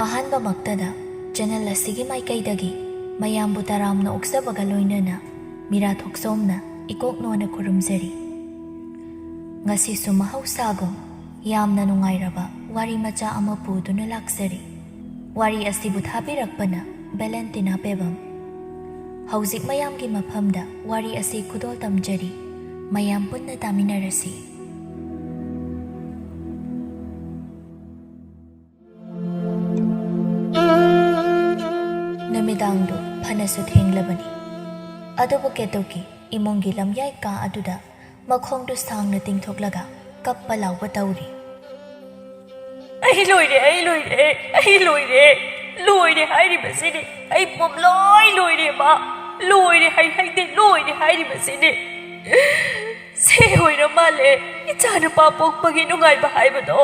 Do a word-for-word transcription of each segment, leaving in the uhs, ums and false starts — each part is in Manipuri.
ꯑꯍꯥꯟꯕꯃꯛꯇꯗ ꯆꯦꯅꯦꯜ ꯑꯁꯤꯒꯤ ꯃꯥꯏꯀꯩꯗꯒꯤ ꯃꯌꯥꯝꯕꯨ ꯇꯔꯥꯝꯅ ꯑꯣꯛꯆꯕꯒ ꯂꯣꯏꯅꯅ ꯃꯤꯔꯥ ꯊꯣꯛꯆꯣꯝꯅ ꯏꯀꯣꯛ ꯅꯣꯟꯅ ꯈꯨꯔꯨꯝꯖꯔꯤ꯫ ꯉꯁꯤꯁꯨ ꯃꯍꯧꯁꯥꯒꯨꯝ ꯌꯥꯝꯅ ꯅꯨꯡꯉꯥꯏꯔꯕ ꯋꯥꯔꯤ ꯃꯆꯥ ꯑꯃ ꯄꯨꯗꯨꯅ ꯂꯥꯛꯆꯔꯤ꯫ ꯋꯥꯔꯤ ꯑꯁꯤꯕꯨ ꯊꯥꯕꯤꯔꯛꯄꯅ ꯚꯦꯂꯦꯟꯇꯤꯅꯥ ꯄꯦꯕꯝ꯫ ꯍꯧꯖꯤꯛ ꯃꯌꯥꯝꯒꯤ ꯃꯐꯝꯗ ꯋꯥꯔꯤ ꯑꯁꯤ ꯈꯨꯗꯣꯜ ꯇꯝꯖꯔꯤ꯫ ꯃꯌꯥꯝ ꯄꯨꯟꯅ ꯇꯥꯃꯤꯟꯅꯔꯁꯤ꯫ ꯅꯨꯃꯤꯗꯥꯡꯗꯨ ꯐꯅꯁꯨ ꯊꯦꯡꯂꯕꯅꯤ꯫ ꯑꯗꯨꯕꯨ ꯀꯦꯇꯨꯀꯤ ꯏꯃꯨꯡꯒꯤ ꯂꯝꯌꯥꯏ ꯀꯥ ꯑꯗꯨꯗ ꯃꯈꯣꯡꯗꯨ ꯁꯥꯡꯅ ꯇꯤꯡꯊꯣꯛꯂꯒ ꯀꯞꯄ ꯂꯥꯎꯕ ꯇꯧꯔꯤ꯫ "ꯑꯩ ꯂꯣꯏꯔꯦ, ꯑꯩ ꯂꯣꯏꯔꯦ, ꯑꯩ ꯂꯣꯏꯔꯦ, ꯂꯣꯏꯔꯦ ꯍꯥꯏꯔꯤꯕꯁꯤꯅꯤ꯫ ꯑꯩ ꯄꯨꯝꯂꯣꯏ ꯂꯣꯏꯔꯦꯕ, ꯂꯣꯏꯔꯦ ꯍꯥꯏ ꯍꯥꯏꯗꯦ, ꯂꯣꯏꯔꯦ ꯍꯥꯏꯔꯤꯕꯁꯤꯅꯤ꯫ ꯁꯦ ꯑꯣꯏꯔ ꯃꯥꯜꯂꯦ ꯏꯆꯥ ꯅꯨꯄꯥ ꯄꯣꯛꯄꯒꯤ ꯅꯨꯡꯉꯥꯏꯕ ꯍꯥꯏꯕꯗꯣ꯫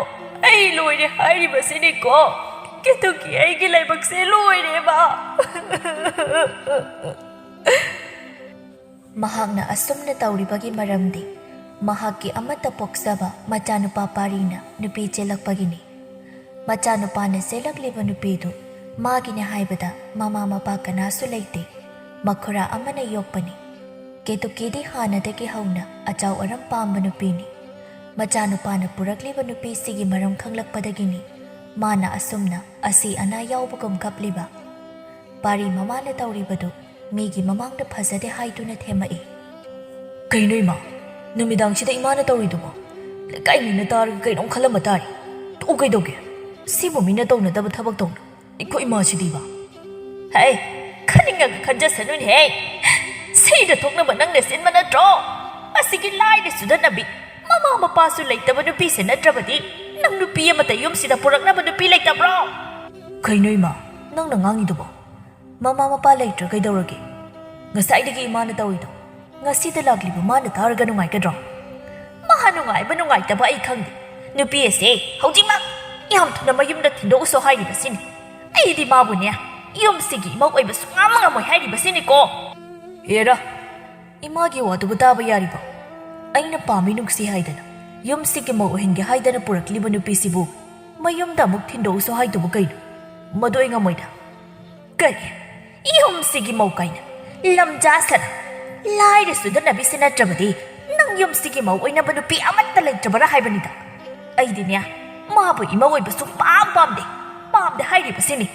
ꯑꯩ ꯂꯣꯏꯔꯦ ꯍꯥꯏꯔꯤꯕꯁꯤꯅꯤꯀꯣ꯫ ꯀꯦꯇꯨꯀꯤ, ꯑꯩꯒꯤ ꯂꯥꯏꯕꯛꯁꯦ ꯂꯣꯏꯔꯦꯕ꯫" ꯃꯍꯥꯛꯅ ꯑꯁꯨꯝꯅ ꯇꯧꯔꯤꯕꯒꯤ ꯃꯔꯝꯗꯤ ꯃꯍꯥꯛꯀꯤ ꯑꯃꯠꯇ ꯄꯣꯛꯆꯕ ꯃꯆꯥꯅꯨꯄꯥ ꯄꯥꯔꯤꯅ ꯅꯨꯄꯤ ꯆꯦꯜꯂꯛꯄꯒꯤꯅꯤ꯫ ꯃꯆꯥꯅꯨꯄꯥꯅ ꯆꯦꯜꯂꯛꯂꯤꯕ ꯅꯨꯄꯤꯗꯨ ꯃꯥꯒꯤꯅꯤ ꯍꯥꯏꯕꯗ ꯃꯃꯥ ꯃꯄꯥ ꯀꯅꯥꯁꯨ ꯂꯩꯇꯦ꯫ ꯃꯈꯨꯔꯥ ꯑꯃꯅ ꯌꯣꯛꯄꯅꯤ꯫ ꯀꯦꯇꯨꯀꯤꯗꯤ ꯍꯥꯟꯅꯗꯒꯤ ꯍꯧꯅ ꯑꯆꯥꯎ ꯑꯔꯝ ꯄꯥꯝꯕ ꯅꯨꯄꯤꯅꯤ꯫ ꯃꯆꯥꯅꯨꯄꯥꯅ ꯄꯨꯔꯛꯂꯤꯕ ꯅꯨꯄꯤꯁꯤꯒꯤ ꯃꯔꯝ ꯈꯪꯂꯛꯄꯗꯒꯤꯅꯤ ꯃꯥꯅ ꯑꯁꯨꯝꯅ ꯑꯁꯤ ꯑꯅꯥ ꯌꯥꯎꯕꯒꯨꯝ ꯀꯞꯂꯤꯕ꯫ ꯄꯥꯔꯤ ꯃꯃꯥꯅ ꯇꯧꯔꯤꯕꯗꯨ ꯃꯤꯒꯤ ꯃꯃꯥꯡꯗ ꯐꯖꯗꯦ ꯍꯥꯏꯗꯨꯅ ꯊꯦꯝꯃꯛꯏ꯫ "ꯀꯩꯅꯣ ꯏꯃꯥ, ꯅꯨꯃꯤꯗꯥꯡꯁꯤꯗ ꯏꯃꯥꯅ ꯇꯧꯔꯤꯗꯨꯕꯣ? ꯂꯩꯀꯥꯏ ꯃꯤꯅ ꯇꯥꯔꯒ ꯀꯩꯅꯣꯝ ꯈꯜꯂꯝꯕ ꯇꯥꯔꯦ꯫ ꯇꯣꯛꯎ ꯀꯩꯗꯧꯒꯦ? ꯁꯤꯕꯨ ꯃꯤꯅ ꯇꯧꯅꯗꯕ ꯊꯕꯛ ꯇꯧꯅ꯫ ꯑꯩꯈꯣꯏ ꯏꯃꯥꯁꯤꯗꯤꯕ꯫" "ꯍꯩ, ꯈꯟꯅꯤꯡꯉꯒ ꯈꯟꯖꯁꯅꯨꯅꯦꯍꯦ꯫ ꯁꯤꯗ ꯊꯣꯛꯅꯕ ꯅꯪꯅ ꯁꯤꯟꯕ ꯅꯠꯇ꯭ꯔꯣ? ꯑꯁꯤꯒꯤ ꯂꯥꯏꯔ ꯆꯨꯗꯅꯕꯤ, ꯃꯃꯥ ꯃꯄꯥꯁꯨ ꯂꯩꯇꯕ ꯅꯨꯄꯤꯁꯦ ꯅꯠꯇ꯭ꯔꯕꯗꯤ ꯅꯪ ꯅꯨꯄꯤ ꯑꯃꯇ ꯌꯨꯝꯁꯤꯗ ꯄꯨꯔꯛꯅꯕ ꯅꯨꯄꯤ ꯂꯩꯇꯕ꯭ꯔꯣ?" "ꯀꯩꯅꯣ ꯏꯃꯥ, ꯅꯪꯅ ꯉꯥꯡꯉꯤꯗꯨꯕꯣ? ꯃꯃꯥ ꯃꯄꯥ ꯂꯩꯇ꯭ꯔ ꯀꯩꯗꯧꯔꯒꯦ? ꯉꯁꯥꯏꯗꯒꯤ ꯏꯃꯥꯅ ꯇꯧꯔꯤꯗꯣ ꯉꯁꯤꯗ ꯂꯥꯛꯂꯤꯕ ꯃꯥꯅ ꯇꯥꯔꯒ ꯅꯨꯡꯉꯥꯏꯒꯗ꯭ꯔꯣ?" "ꯃꯥ ꯅꯨꯡꯉꯥꯏꯕ ꯅꯨꯡꯉꯥꯏꯇꯕ ꯑꯩ ꯈꯪꯗꯦ꯫ ꯅꯨꯄꯤ ꯑꯁꯦ ꯍꯧꯖꯤꯛꯃꯛ ꯌꯥꯝ ꯊꯨꯅ ꯃꯌꯨꯝꯗ ꯊꯤꯟꯗꯣꯛꯎꯁꯣ ꯍꯥꯏꯔꯤꯕꯁꯤꯅꯤ꯫ ꯑꯩꯗꯤ ꯃꯥꯕꯨꯅꯦ ꯌꯨꯝꯁꯤꯒꯤ ꯏꯃꯧ ꯑꯣꯏꯕ ꯁꯨꯡꯉꯝ ꯉꯝꯃꯣꯏ ꯍꯥꯏꯔꯤꯕꯁꯤꯅꯤꯀꯣ꯫" "ꯑꯦꯔꯥ, ꯏꯃꯥꯒꯤ ꯋꯥꯗꯨꯕꯨ ꯇꯥꯕ ꯌꯥꯔꯤꯕꯣ? ꯑꯩꯅ ꯄꯥꯝꯃꯤ ꯅꯨꯡꯁꯤ ꯍꯥꯏꯗꯅ ꯌꯨꯝꯁꯤꯒꯤ ꯃꯧ ꯑꯣꯏꯍꯟꯒꯦ ꯍꯥꯏꯗꯅ ꯄꯨꯔꯛꯂꯤꯕ ꯅꯨꯄꯤꯁꯤꯕꯨ ꯃꯌꯨꯝꯗ ꯑꯃꯨꯛ ꯊꯤꯟꯗꯣꯛꯎꯁꯣ ꯍꯥꯏꯗꯨꯕꯨ ꯀꯩꯅꯣ? "ꯃꯗꯨ ꯑꯩ ꯉꯝꯃꯣꯏꯗ꯫ ꯀꯔꯤ? ꯌꯨꯝꯁꯤꯒꯤ ꯃꯧ ꯀꯥꯏꯅ? ꯂꯝꯖꯥ ꯁꯅꯥ, ꯂꯥꯏꯔ ꯁꯨꯗꯅꯕꯤꯁꯤ ꯅꯠꯇ꯭ꯔꯕꯗꯤ ꯅꯪ ꯌꯨꯝꯁꯤꯒꯤ ꯃꯧ ꯑꯣꯏꯅꯕ ꯅꯨꯄꯤ ꯑꯃꯠꯇ ꯂꯩꯇ꯭ꯔꯕꯔꯥ ꯍꯥꯏꯕꯅꯤꯗ꯫ ꯑꯩꯗꯤꯅꯦ, ꯃꯥꯕꯨ ꯏꯃꯧ ꯑꯣꯏꯕ ꯁꯨꯡꯄꯥꯝ ꯄꯥꯝꯗꯦ꯫ ꯄꯥꯝꯗꯦ ꯍꯥꯏꯔꯤꯕꯁꯤꯅꯤ꯫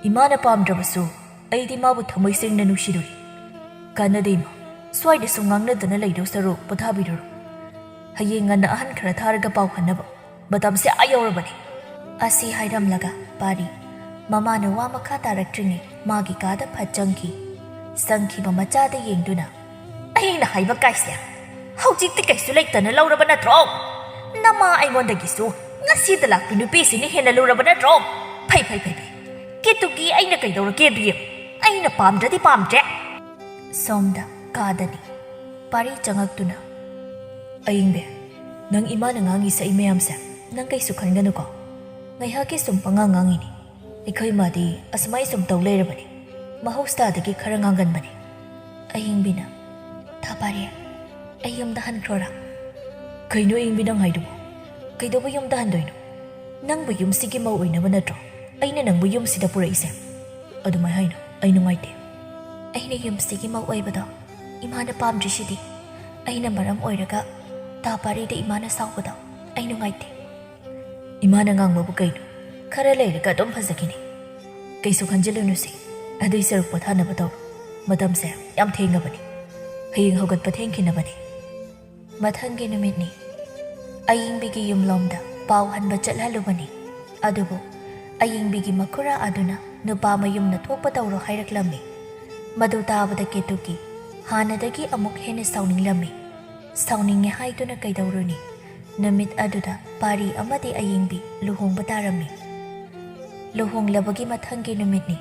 ꯏꯃꯥꯅ ꯄꯥꯝꯗ꯭ꯔꯕꯁꯨ ꯑꯩꯗꯤ ꯃꯥꯕꯨ ꯊꯃꯣꯏ ꯁꯦꯡꯅ ꯅꯨꯡꯁꯤꯔꯨꯏ꯫ ꯀꯥꯟꯅꯗꯦ ꯏꯃꯥ, ꯁ꯭ꯋꯥꯏꯗ ꯁꯨꯝ ꯉꯥꯡꯅꯗꯅ ꯂꯩꯗꯧ ꯁꯔꯨꯛ ꯄꯣꯊꯥꯕꯤꯔꯨꯔꯣ꯫ ꯍꯌꯦꯡ ꯉꯟꯅ ꯑꯍꯟ ꯈꯔ ꯊꯥꯔꯒ ꯄꯥꯎ ꯍꯟꯅꯕ꯫ ꯃꯇꯝꯁꯦ ꯑꯥ ꯌꯧꯔꯕꯅꯤ꯫" ꯑꯁꯤ ꯍꯥꯏꯔꯝꯂꯒ ꯄꯥꯔꯤ ꯃꯃꯥꯅ ꯋꯥ ꯃꯈꯥ ꯇꯥꯔꯛꯇ꯭ꯔꯤꯉꯩ ꯃꯥꯒꯤ ꯀꯥꯗ ꯐꯠ ꯆꯪꯈꯤ꯫ ꯆꯪꯈꯤꯕ ꯃꯆꯥꯗ ꯌꯦꯡꯗꯨꯅ, "ꯑꯩꯅ ꯍꯥꯏꯕ ꯀꯥꯏꯁꯦ ꯍꯧꯖꯤꯛꯇꯤ ꯀꯩꯁꯨ ꯂꯩꯇꯅ ꯂꯧꯔꯕ ꯅꯠꯇ꯭ꯔꯣ? ꯅꯃꯥ ꯑꯩꯉꯣꯟꯗꯒꯤꯁꯨ ꯉꯁꯤꯗ ꯂꯥꯛꯄꯤ ꯅꯨꯄꯤꯁꯤꯅ ꯍꯦꯟꯅ ꯂꯨꯔꯕ ꯅꯠꯇ꯭ꯔꯣ? ꯐꯩ, ꯐꯩ, ꯐꯩ, ꯐꯩ꯫ ꯀꯦꯇꯨꯀꯤ ꯑꯩꯅ ꯀꯩꯗꯧꯔꯒꯦ ꯏꯕꯦꯝ? ꯑꯩꯅ ꯄꯥꯝꯗ꯭ꯔꯗꯤ ꯄꯥꯝꯗ꯭ꯔꯦ꯫" ꯁꯣꯝꯗ ꯀꯥꯗꯅꯤ꯫ ꯄꯥꯔꯤ ꯆꯪꯉꯛꯇꯨꯅ, "ꯑꯌꯤꯡꯕꯤ, ꯅꯪ ꯏꯃꯥꯅ ꯉꯥꯡꯉꯤ ꯁꯛꯏ ꯃꯌꯥꯝꯁꯦ ꯅꯪ ꯀꯩꯁꯨ ꯈꯟꯒꯅꯨꯀꯣ꯫ ꯉꯥꯏꯍꯥꯛꯀꯤ ꯁꯨꯝ ꯄꯉꯥꯡ ꯉꯥꯡꯉꯤꯅꯤ꯫ ꯑꯩꯈꯣꯏ ꯏꯃꯥꯗꯤ ꯑꯁꯨꯃꯥꯏ ꯁꯨꯝ ꯇꯧ ꯂꯩꯔꯕꯅꯤ꯫ ꯃꯍꯧꯁꯥꯗꯒꯤ ꯈꯔ ꯉꯥꯡꯒꯟꯕꯅꯤ꯫" ꯑꯌꯤꯡꯕꯤꯅ, "ꯊꯥ ꯄꯥꯔꯤ, ꯑꯩ ꯌꯨꯝꯗ ꯍꯟꯈ꯭ꯔꯣꯔꯥ?" "ꯀꯩꯅꯣ ꯑꯌꯤꯡꯕꯤ ꯅꯪ ꯍꯥꯏꯗꯨꯕꯨ? ꯀꯩꯗꯧꯕ ꯌꯨꯝꯗ ꯍꯟꯗꯣꯏꯅꯣ? ꯅꯪꯕꯨ ꯌꯨꯝꯁꯤꯒꯤ ꯃꯧ ꯑꯣꯏꯅꯕ ꯅꯠꯇ꯭ꯔꯣ ꯑꯩꯅ ꯅꯪꯕꯨ ꯌꯨꯝꯁꯤꯗ ꯄꯨꯔꯛꯏꯁꯦ? ꯑꯗꯨꯃꯥꯏ ꯍꯥꯏꯅꯨ, ꯑꯩ ꯅꯨꯡꯉꯥꯏꯇꯦ꯫" "ꯑꯩꯅ ꯌꯨꯝꯁꯤꯒꯤ ꯃꯧ ꯑꯣꯏꯕꯗꯣ ꯏꯃꯥꯅ ꯄꯥꯝꯗ꯭ꯔꯤꯁꯤꯗꯤ꯫ ꯑꯩꯅ ꯃꯔꯝ ꯑꯣꯏꯔꯒ ꯊꯥ ꯄꯥꯔꯤꯗ ꯏꯃꯥꯅ ꯁꯥꯎꯕꯗꯣ ꯑꯩ ꯅꯨꯡꯉꯥꯏꯇꯦ꯫" "ꯏꯃꯥꯅ ꯉꯥꯡꯕꯕꯨ ꯀꯩꯅꯣ? ꯈꯔ ꯂꯩꯔꯒ ꯑꯗꯨꯝ ꯐꯖꯈꯤꯅꯤ꯫ ꯀꯩꯁꯨ ꯈꯟꯖꯤꯜꯂꯨꯅꯨꯁꯦ꯫ ꯑꯗꯨꯏ ꯁꯔꯨꯛ ꯄꯣꯊꯥꯅꯕ ꯇꯧꯔꯣ꯫ ꯃꯇꯝꯁꯦ ꯌꯥꯝ ꯊꯦꯡꯉꯕꯅꯤ꯫ ꯍꯌꯦꯡ ꯍꯧꯒꯠꯄ ꯊꯦꯡꯈꯤꯅꯕꯅꯤ꯫" ꯃꯊꯪꯒꯤ ꯅꯨꯃꯤꯠꯅꯤ꯫ ꯑꯌꯤꯡꯕꯤꯒꯤ ꯌꯨꯝꯂꯣꯝꯗ ꯄꯥꯎ ꯍꯟꯕ ꯆꯠꯍꯜꯂꯨꯕꯅꯤ꯫ ꯑꯗꯨꯕꯨ ꯑꯌꯤꯡꯕꯤꯒꯤ ꯃꯈꯨꯔꯥ ꯑꯗꯨꯅ ꯅꯨꯄꯥ ꯃꯌꯨꯝꯅ ꯊꯣꯛꯄ ꯇꯧꯔꯣ ꯍꯥꯏꯔꯛꯂꯝꯃꯤ꯫ ꯃꯗꯨ ꯇꯥꯕꯗ ꯀꯦꯇꯨꯀꯤ ꯍꯥꯟꯅꯗꯒꯤ ꯑꯃꯨꯛ ꯍꯦꯟꯅ ꯁꯥꯎꯅꯤꯡꯂꯝꯃꯤ꯫ ꯁꯥꯎꯅꯤꯡꯉꯦ ꯍꯥꯏꯗꯨꯅ ꯀꯩꯗꯧꯔꯨꯅꯤ? ꯅꯨꯃꯤꯠ ꯑꯗꯨꯗ ꯄꯥꯔꯤ ꯑꯃꯗꯤ ꯑꯌꯤꯡꯕꯤ ꯂꯨꯍꯣꯡꯕ ꯇꯥꯔꯝꯃꯤ꯫ ꯂꯨꯍꯣꯡꯂꯕꯒꯤ ꯃꯊꯪꯒꯤ ꯅꯨꯃꯤꯠꯅꯤ꯫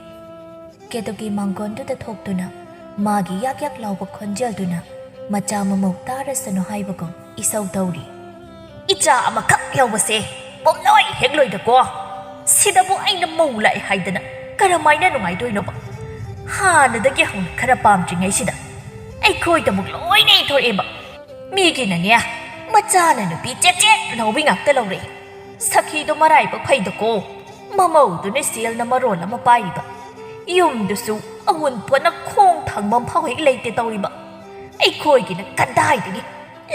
ꯀꯦꯇꯨꯀꯤ ꯃꯥꯡꯒꯣꯟꯗꯨꯗ ꯊꯣꯛꯇꯨꯅ ꯃꯥꯒꯤ ꯌꯥꯛ ꯌꯥꯛ ꯂꯥꯎꯕ ꯈꯣꯟꯖꯦꯜꯗꯨꯅ ꯃꯆꯥ ꯃꯃꯧ ꯇꯥꯔꯁꯅꯨ ꯍꯥꯏꯕꯒꯨꯝ ꯏꯁꯧ ꯇꯧꯔꯤ꯫ "ꯏꯆꯥ ꯑꯃꯈꯛ ꯌꯥꯎꯕꯁꯦ ꯄꯣꯝꯂꯣꯏ ꯍꯦꯛ ꯂꯣꯏꯗꯀꯣ꯫ ꯁꯤꯗꯕꯨ ꯑꯩꯅ ꯃꯧ ꯂꯥꯛꯑꯦ ꯍꯥꯏꯗꯅ ꯀꯔꯝꯍꯥꯏꯅ ꯅꯨꯡꯉꯥꯏꯗꯣꯏꯅꯣꯕ? ꯍꯥꯟꯅꯗꯒꯤ ꯍꯧꯅ ꯈꯔ ꯄꯥꯝꯗ꯭ꯔꯤꯉꯩꯁꯤꯗ ꯑꯩꯈꯣꯏꯗꯃꯛ ꯂꯣꯏꯅ ꯏꯟꯊꯣꯔꯛꯑꯦꯕ꯫ ꯃꯤꯒꯤꯅꯅꯦ, ꯃꯆꯥꯅ ꯅꯨꯄꯤ ꯆꯦꯠ ꯆꯦꯠ ꯂꯥꯎꯕꯤ ꯉꯥꯛꯇ ꯂꯧꯔꯛꯏ꯫ ꯁꯈꯤꯗꯣ ꯃꯔꯥꯏꯕꯛ ꯐꯩꯗꯀꯣ꯫ ꯃꯃꯧꯗꯨꯅ ꯁꯦꯜꯅ ꯃꯔꯣꯜ ꯑꯃ ꯄꯥꯏꯔꯤꯕ, ꯌꯨꯝꯗꯨꯁꯨ ꯑꯋꯨꯟꯄꯣꯠꯅ ꯈꯣꯡ ꯊꯥꯡꯕ ꯐꯥꯎ ꯍꯦꯛ ꯂꯩꯇꯦ ꯇꯧꯔꯤꯕ꯫ ꯑꯩꯈꯣꯏꯒꯤꯅ ꯀꯗꯥꯏꯗꯒꯤ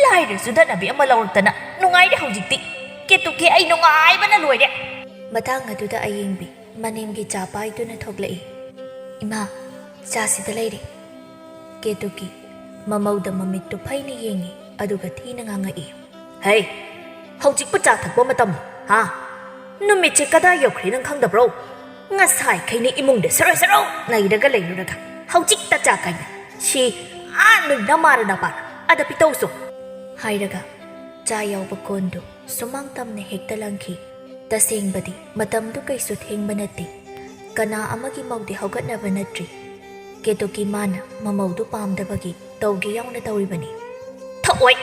ꯂꯥꯏꯔꯁꯨ ꯗꯠꯅꯕꯤ ꯑꯃ ꯂꯧꯔꯛꯇꯅ ꯅꯨꯡꯉꯥꯏꯔꯦ ꯍꯧꯖꯤꯛꯇꯤ꯫ ꯀꯦꯇꯨꯀꯤ, ꯑꯩ ꯅꯨꯡꯉꯥꯏꯕꯅ ꯂꯣꯏꯔꯦ꯫ ꯃꯇꯥꯡ ꯑꯗꯨꯗ ꯑꯌꯦꯡꯕꯤ ꯃꯅꯦꯝꯒꯤ ꯆꯥ ꯄꯥꯏꯗꯨꯅ ꯊꯣꯛꯂꯛꯏ꯫ "ꯏꯃꯥ, ꯆꯥ ꯁꯤꯗ ꯂꯩꯔꯦ꯫" ꯀꯦꯇꯨꯀꯤ ꯃꯃꯧꯗ ꯃꯃꯤꯠꯇꯨ ꯐꯩꯅ ꯌꯦꯡꯉꯤ, ꯑꯗꯨꯒ ꯊꯤꯅ ꯉꯥꯡꯉꯛꯏ꯫ "ꯍꯩ, ꯍꯧꯖꯤꯛꯄꯨ ꯆꯥ ꯊꯛꯄ ꯃꯇꯝꯂꯣ? ꯍꯥ? ꯅꯨꯃꯤꯠꯁꯦ ꯀꯗꯥꯏ ꯌꯧꯈ꯭ꯔꯦ ꯅꯪ ꯈꯪꯗꯕ꯭ꯔꯣ? ꯉꯁꯥꯏꯈꯩꯅ ꯏꯃꯨꯡꯗ ꯁꯔꯣ ꯁꯔꯣ ꯅꯩꯔꯒ ꯂꯩꯔꯨꯔꯒ ꯍꯧꯖꯤꯛꯇ ꯆꯥ ꯀꯥꯏꯅ꯫ ꯁꯤ, ꯑꯥ, ꯅꯣꯏ ꯅꯃꯥꯔ ꯅꯄꯥꯔ ꯑꯗ ꯄꯤꯇꯧꯁꯨ꯫" ꯍꯥꯏꯔꯒ ꯆꯥ ꯌꯥꯎꯕ ꯀꯣꯟꯗꯨ ꯁꯨꯃꯥꯡ ꯇꯝꯅ ꯍꯦꯛꯇ ꯂꯪꯈꯤ꯫ ꯇꯁꯦꯡꯕꯗꯤ ꯃꯇꯝꯗꯨ ꯀꯩꯁꯨ ꯊꯦꯡꯕ ꯅꯠꯇꯦ꯫ ꯀꯅꯥ ꯑꯃꯒꯤ ꯃꯧꯗꯤ ꯍꯧꯒꯠꯅꯕ ꯅꯠꯇ꯭ꯔꯤ꯫ ꯀꯦꯇꯨꯀꯤ ꯃꯥꯅ ꯃꯃꯧꯗꯨ ꯄꯥꯝꯗꯕꯒꯤ ꯇꯧꯒꯦ ꯌꯥꯎꯅ ꯇꯧꯔꯤꯕꯅꯤ꯫ "ꯊꯛꯑꯣꯏ,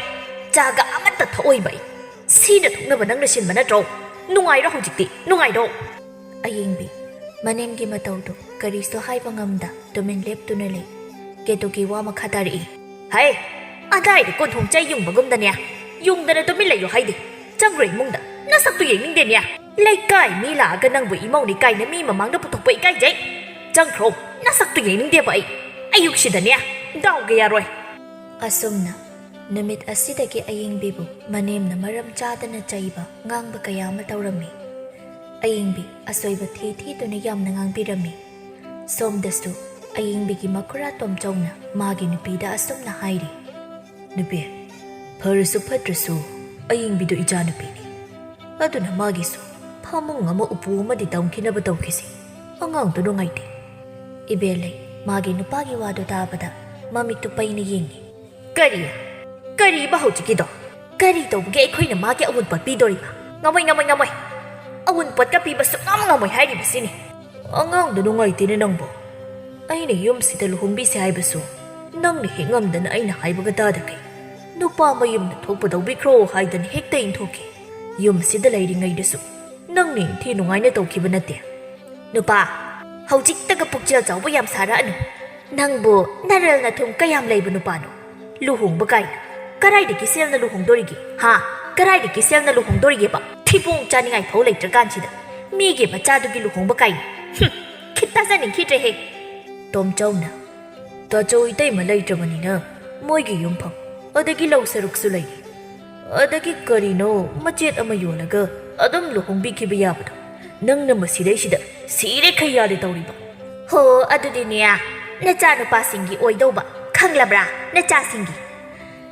ꯆꯥꯒ ꯑꯃꯠꯇ ꯊꯛꯑꯣꯏꯕ ꯑꯩ꯫ ꯁꯤꯅ ꯊꯣꯛꯅꯕ ꯅꯪꯅ ꯁꯤꯟꯕ ꯅꯠꯇ꯭ꯔꯣ? ꯅꯨꯡꯉꯥꯏꯔꯣ ꯍꯧꯖꯤꯛꯇꯤ, ꯅꯨꯡꯉꯥꯏꯔꯣ꯫" ꯑꯌꯦꯡꯕꯤ ꯃꯅꯦꯝꯒꯤ ꯃꯇꯧꯗꯨ ꯀꯔꯤꯁꯨ ꯍꯥꯏꯕ ꯉꯝꯗ ꯇꯨꯃꯤꯟ ꯂꯦꯞꯇꯨꯅ ꯂꯩ꯫ ꯀꯦꯇꯨꯀꯤ ꯋꯥ ꯃꯈꯥ ꯇꯥꯔꯛꯏ꯫ "ꯍꯩ, ꯑꯗꯥꯏꯗ ꯀꯣꯟꯊꯣꯡ ꯆꯩ ꯌꯨꯡꯕꯒꯨꯝꯗꯅꯦ ꯌꯨꯡꯗꯅ ꯇꯨꯃꯤꯟ ꯂꯩꯌꯨ ꯍꯥꯏꯗꯦ꯫ ꯆꯪꯈ꯭ꯔꯣ ꯏꯃꯨꯡꯗ, ꯅꯁꯛꯇꯨ ꯌꯦꯡꯅꯤꯡꯗꯦꯅꯦ꯫ ꯂꯩꯀꯥꯏ ꯃꯤ ꯂꯥꯛꯑꯒ ꯅꯪꯕꯨ ꯏꯃꯧꯅꯤ ꯀꯥꯏꯅ ꯃꯤ ꯃꯃꯥꯡꯗ ꯄꯨꯊꯣꯛꯄ ꯏꯀꯥꯏꯖꯩ꯫ ꯆꯪꯈ꯭ꯔꯣ, ꯅꯁꯛꯇꯨ ꯌꯦꯡꯅꯤꯡꯗꯦꯕ ꯑꯩ꯫ ꯑꯌꯨꯛꯁꯤꯗꯅꯦ ꯗꯥꯎꯒ ꯌꯥꯔꯣꯏ꯫" ꯑꯁꯨꯝꯅ ꯅꯨꯃꯤꯠ ꯑꯁꯤꯗꯒꯤ ꯑꯌꯦꯡꯕꯤꯕꯨ ꯃꯅꯦꯝꯅ ꯃꯔꯝ ꯆꯥꯗꯅ ꯆꯩꯕ, ꯉꯥꯡꯕ ꯀꯌꯥ ꯑꯃ ꯇꯧꯔꯝꯃꯤ꯫ ꯑꯌꯦꯡꯕꯤ ꯑꯁꯣꯏꯕ ꯊꯤ ꯊꯤꯗꯨꯅ ꯌꯥꯝꯅ ꯉꯥꯡꯕꯤꯔꯝꯃꯤ꯫ ꯁꯣꯝꯗꯁꯨ ꯑꯌꯦꯡꯕꯤꯒꯤ ꯃꯈꯨꯔꯥ ꯇꯣꯝꯆꯧꯅ ꯃꯥꯒꯤ ꯅꯨꯄꯤꯗ ꯑꯁꯨꯝꯅ ꯍꯥꯏꯔꯤ꯫ "ꯅꯨꯄꯤ, ꯐꯔꯁꯨ ꯐꯠꯇ꯭ꯔꯁꯨ ꯑꯌꯦꯡꯕꯤꯗꯨ ꯏꯆꯥꯅꯨꯄꯤꯅꯤ꯫ ꯑꯗꯨꯅ ꯃꯥꯒꯤꯁꯨ ꯐꯃꯨꯡ ꯑꯃ ꯎꯄꯨ ꯑꯃꯗꯤ ꯇꯝꯈꯤꯅꯕ ꯇꯧꯈꯤꯁꯤ꯫ ꯑꯉꯥꯡꯗꯨ ꯅꯨꯡꯉꯥꯏꯇꯦ꯫" ꯏꯕꯦꯜꯂꯩ ꯃꯥꯒꯤ ꯅꯨꯄꯥꯒꯤ ꯋꯥꯗꯨ ꯇꯥꯕꯗ ꯃꯃꯤꯠꯇꯨ ꯄꯩꯅ ꯌꯦꯡꯉꯤ꯫ "ꯀꯔꯤ? ꯀꯔꯤꯕ ꯍꯧꯖꯤꯛꯀꯤꯗꯣ? ꯀꯔꯤ ꯇꯧꯕꯒꯤ ꯑꯩꯈꯣꯏꯅ ꯃꯥꯒꯤ ꯑꯋꯨꯟꯄꯣꯠ ꯄꯤꯗꯣꯔꯤꯕ? ꯉꯝꯃꯣꯏ, ꯉꯝꯃꯣꯏ, ꯉꯝꯃꯣꯏ꯫ ꯑꯋꯨꯟꯄꯣꯠꯀ ꯄꯤꯕ ꯁꯨꯛꯉꯝ ꯉꯝꯃꯣꯏ ꯍꯥꯏꯔꯤꯕꯁꯤꯅꯤ꯫" "ꯑꯉꯥꯡꯗꯣ ꯅꯨꯡꯉꯥꯏꯇꯦꯅꯦ ꯅꯪꯕꯣ꯫ ꯑꯩꯅ ꯌꯨꯝꯁꯤꯗ ꯂꯨꯍꯣꯡꯕꯤꯁꯦ ꯍꯥꯏꯕꯁꯨ ꯅꯪꯅ ꯍꯦꯛ ꯉꯝꯗꯅ ꯑꯩꯅ ꯍꯥꯏꯕꯒ ꯇꯥꯗꯈꯩ ꯅꯨꯄꯥ ꯃꯌꯨꯝꯗ ꯊꯣꯛꯄ ꯇꯧꯕꯤꯈ꯭ꯔꯣ ꯍꯥꯏꯗꯅ ꯍꯦꯛꯇ ꯏꯟꯊꯣꯛꯈꯤ꯫ ꯌꯨꯝꯁꯤꯗ ꯂꯩꯔꯤꯉꯩꯗꯁꯨ ꯅꯪꯅ ꯏꯟꯊꯤ ꯅꯨꯡꯉꯥꯏꯅ ꯇꯧꯈꯤꯕ ꯅꯠꯇꯦ꯫" "ꯅꯨꯄꯥ, ꯍꯧꯖꯤꯛꯇꯒ ꯄꯨꯛꯆꯦꯜ ꯆꯥꯎꯕ ꯌꯥꯝ ꯁꯥꯔꯛꯑꯅꯨ꯫ ꯅꯪꯕꯨ ꯅꯔꯜ ꯅꯊꯨꯝ ꯀꯌꯥꯝ ꯂꯩꯕ ꯅꯨꯄꯥꯅꯣ? ꯂꯨꯍꯣꯡꯕ ꯀꯥꯏꯅ꯫ ꯀꯔꯥꯏꯗꯒꯤ ꯁꯦꯜꯅ ꯂꯨꯍꯣꯡꯗꯣꯔꯤꯒꯦ? ꯍꯥ? ꯀꯔꯥꯏꯗꯒꯤ ꯁꯦꯜꯅ ꯂꯨꯍꯣꯡꯗꯣꯔꯤꯒꯦꯕ? ꯊꯤꯕꯣꯡ ꯆꯥꯅꯤꯡꯉꯥꯏ ꯐꯥꯎ ꯂꯩꯇ꯭ꯔꯀꯥꯟꯁꯤꯗ꯫ ꯃꯤꯒꯤ ꯃꯆꯥꯗꯨꯒꯤ ꯂꯨꯍꯣꯡꯕ ꯀꯥꯏꯅ꯫ ꯍꯨꯝ, ꯈꯤꯠ ꯊꯥꯖꯅꯤꯡꯈꯤꯗ꯭ꯔꯦꯍꯦ꯫ ꯇꯣꯝꯆꯧꯅ, "ꯇꯥꯆꯧ ꯏꯇꯩꯃ ꯂꯩꯇ꯭ꯔꯕꯅꯤꯅ ꯃꯣꯏꯒꯤ ꯌꯨꯝꯐꯝ, ꯑꯗꯒꯤ ꯂꯧ ꯁꯔꯨꯛꯁꯨ ꯂꯩꯔꯤ꯫ ꯑꯗꯒꯤ ꯀꯔꯤꯅꯣ ꯃꯆꯦꯠ ꯑꯃ ꯌꯣꯜꯂꯒ ꯑꯗꯨꯝ ꯂꯨꯍꯣꯡꯕꯤꯈꯤꯕ ꯌꯥꯕꯗꯣ꯫ ꯅꯪꯅ ꯃꯁꯤꯗꯩꯁꯤꯗ ꯁꯤꯔꯦ ꯈꯩꯌꯥꯔꯦ ꯇꯧꯔꯤꯕ?" "ꯍꯣ, ꯑꯗꯨꯗꯤꯅꯦ, ꯅꯆꯥꯅꯨꯄꯥꯁꯤꯡꯒꯤ ꯑꯣꯏꯗꯧꯕ, ꯈꯪꯂꯕ꯭ꯔꯥ? ꯅꯆꯥꯁꯤꯡꯒꯤ꯫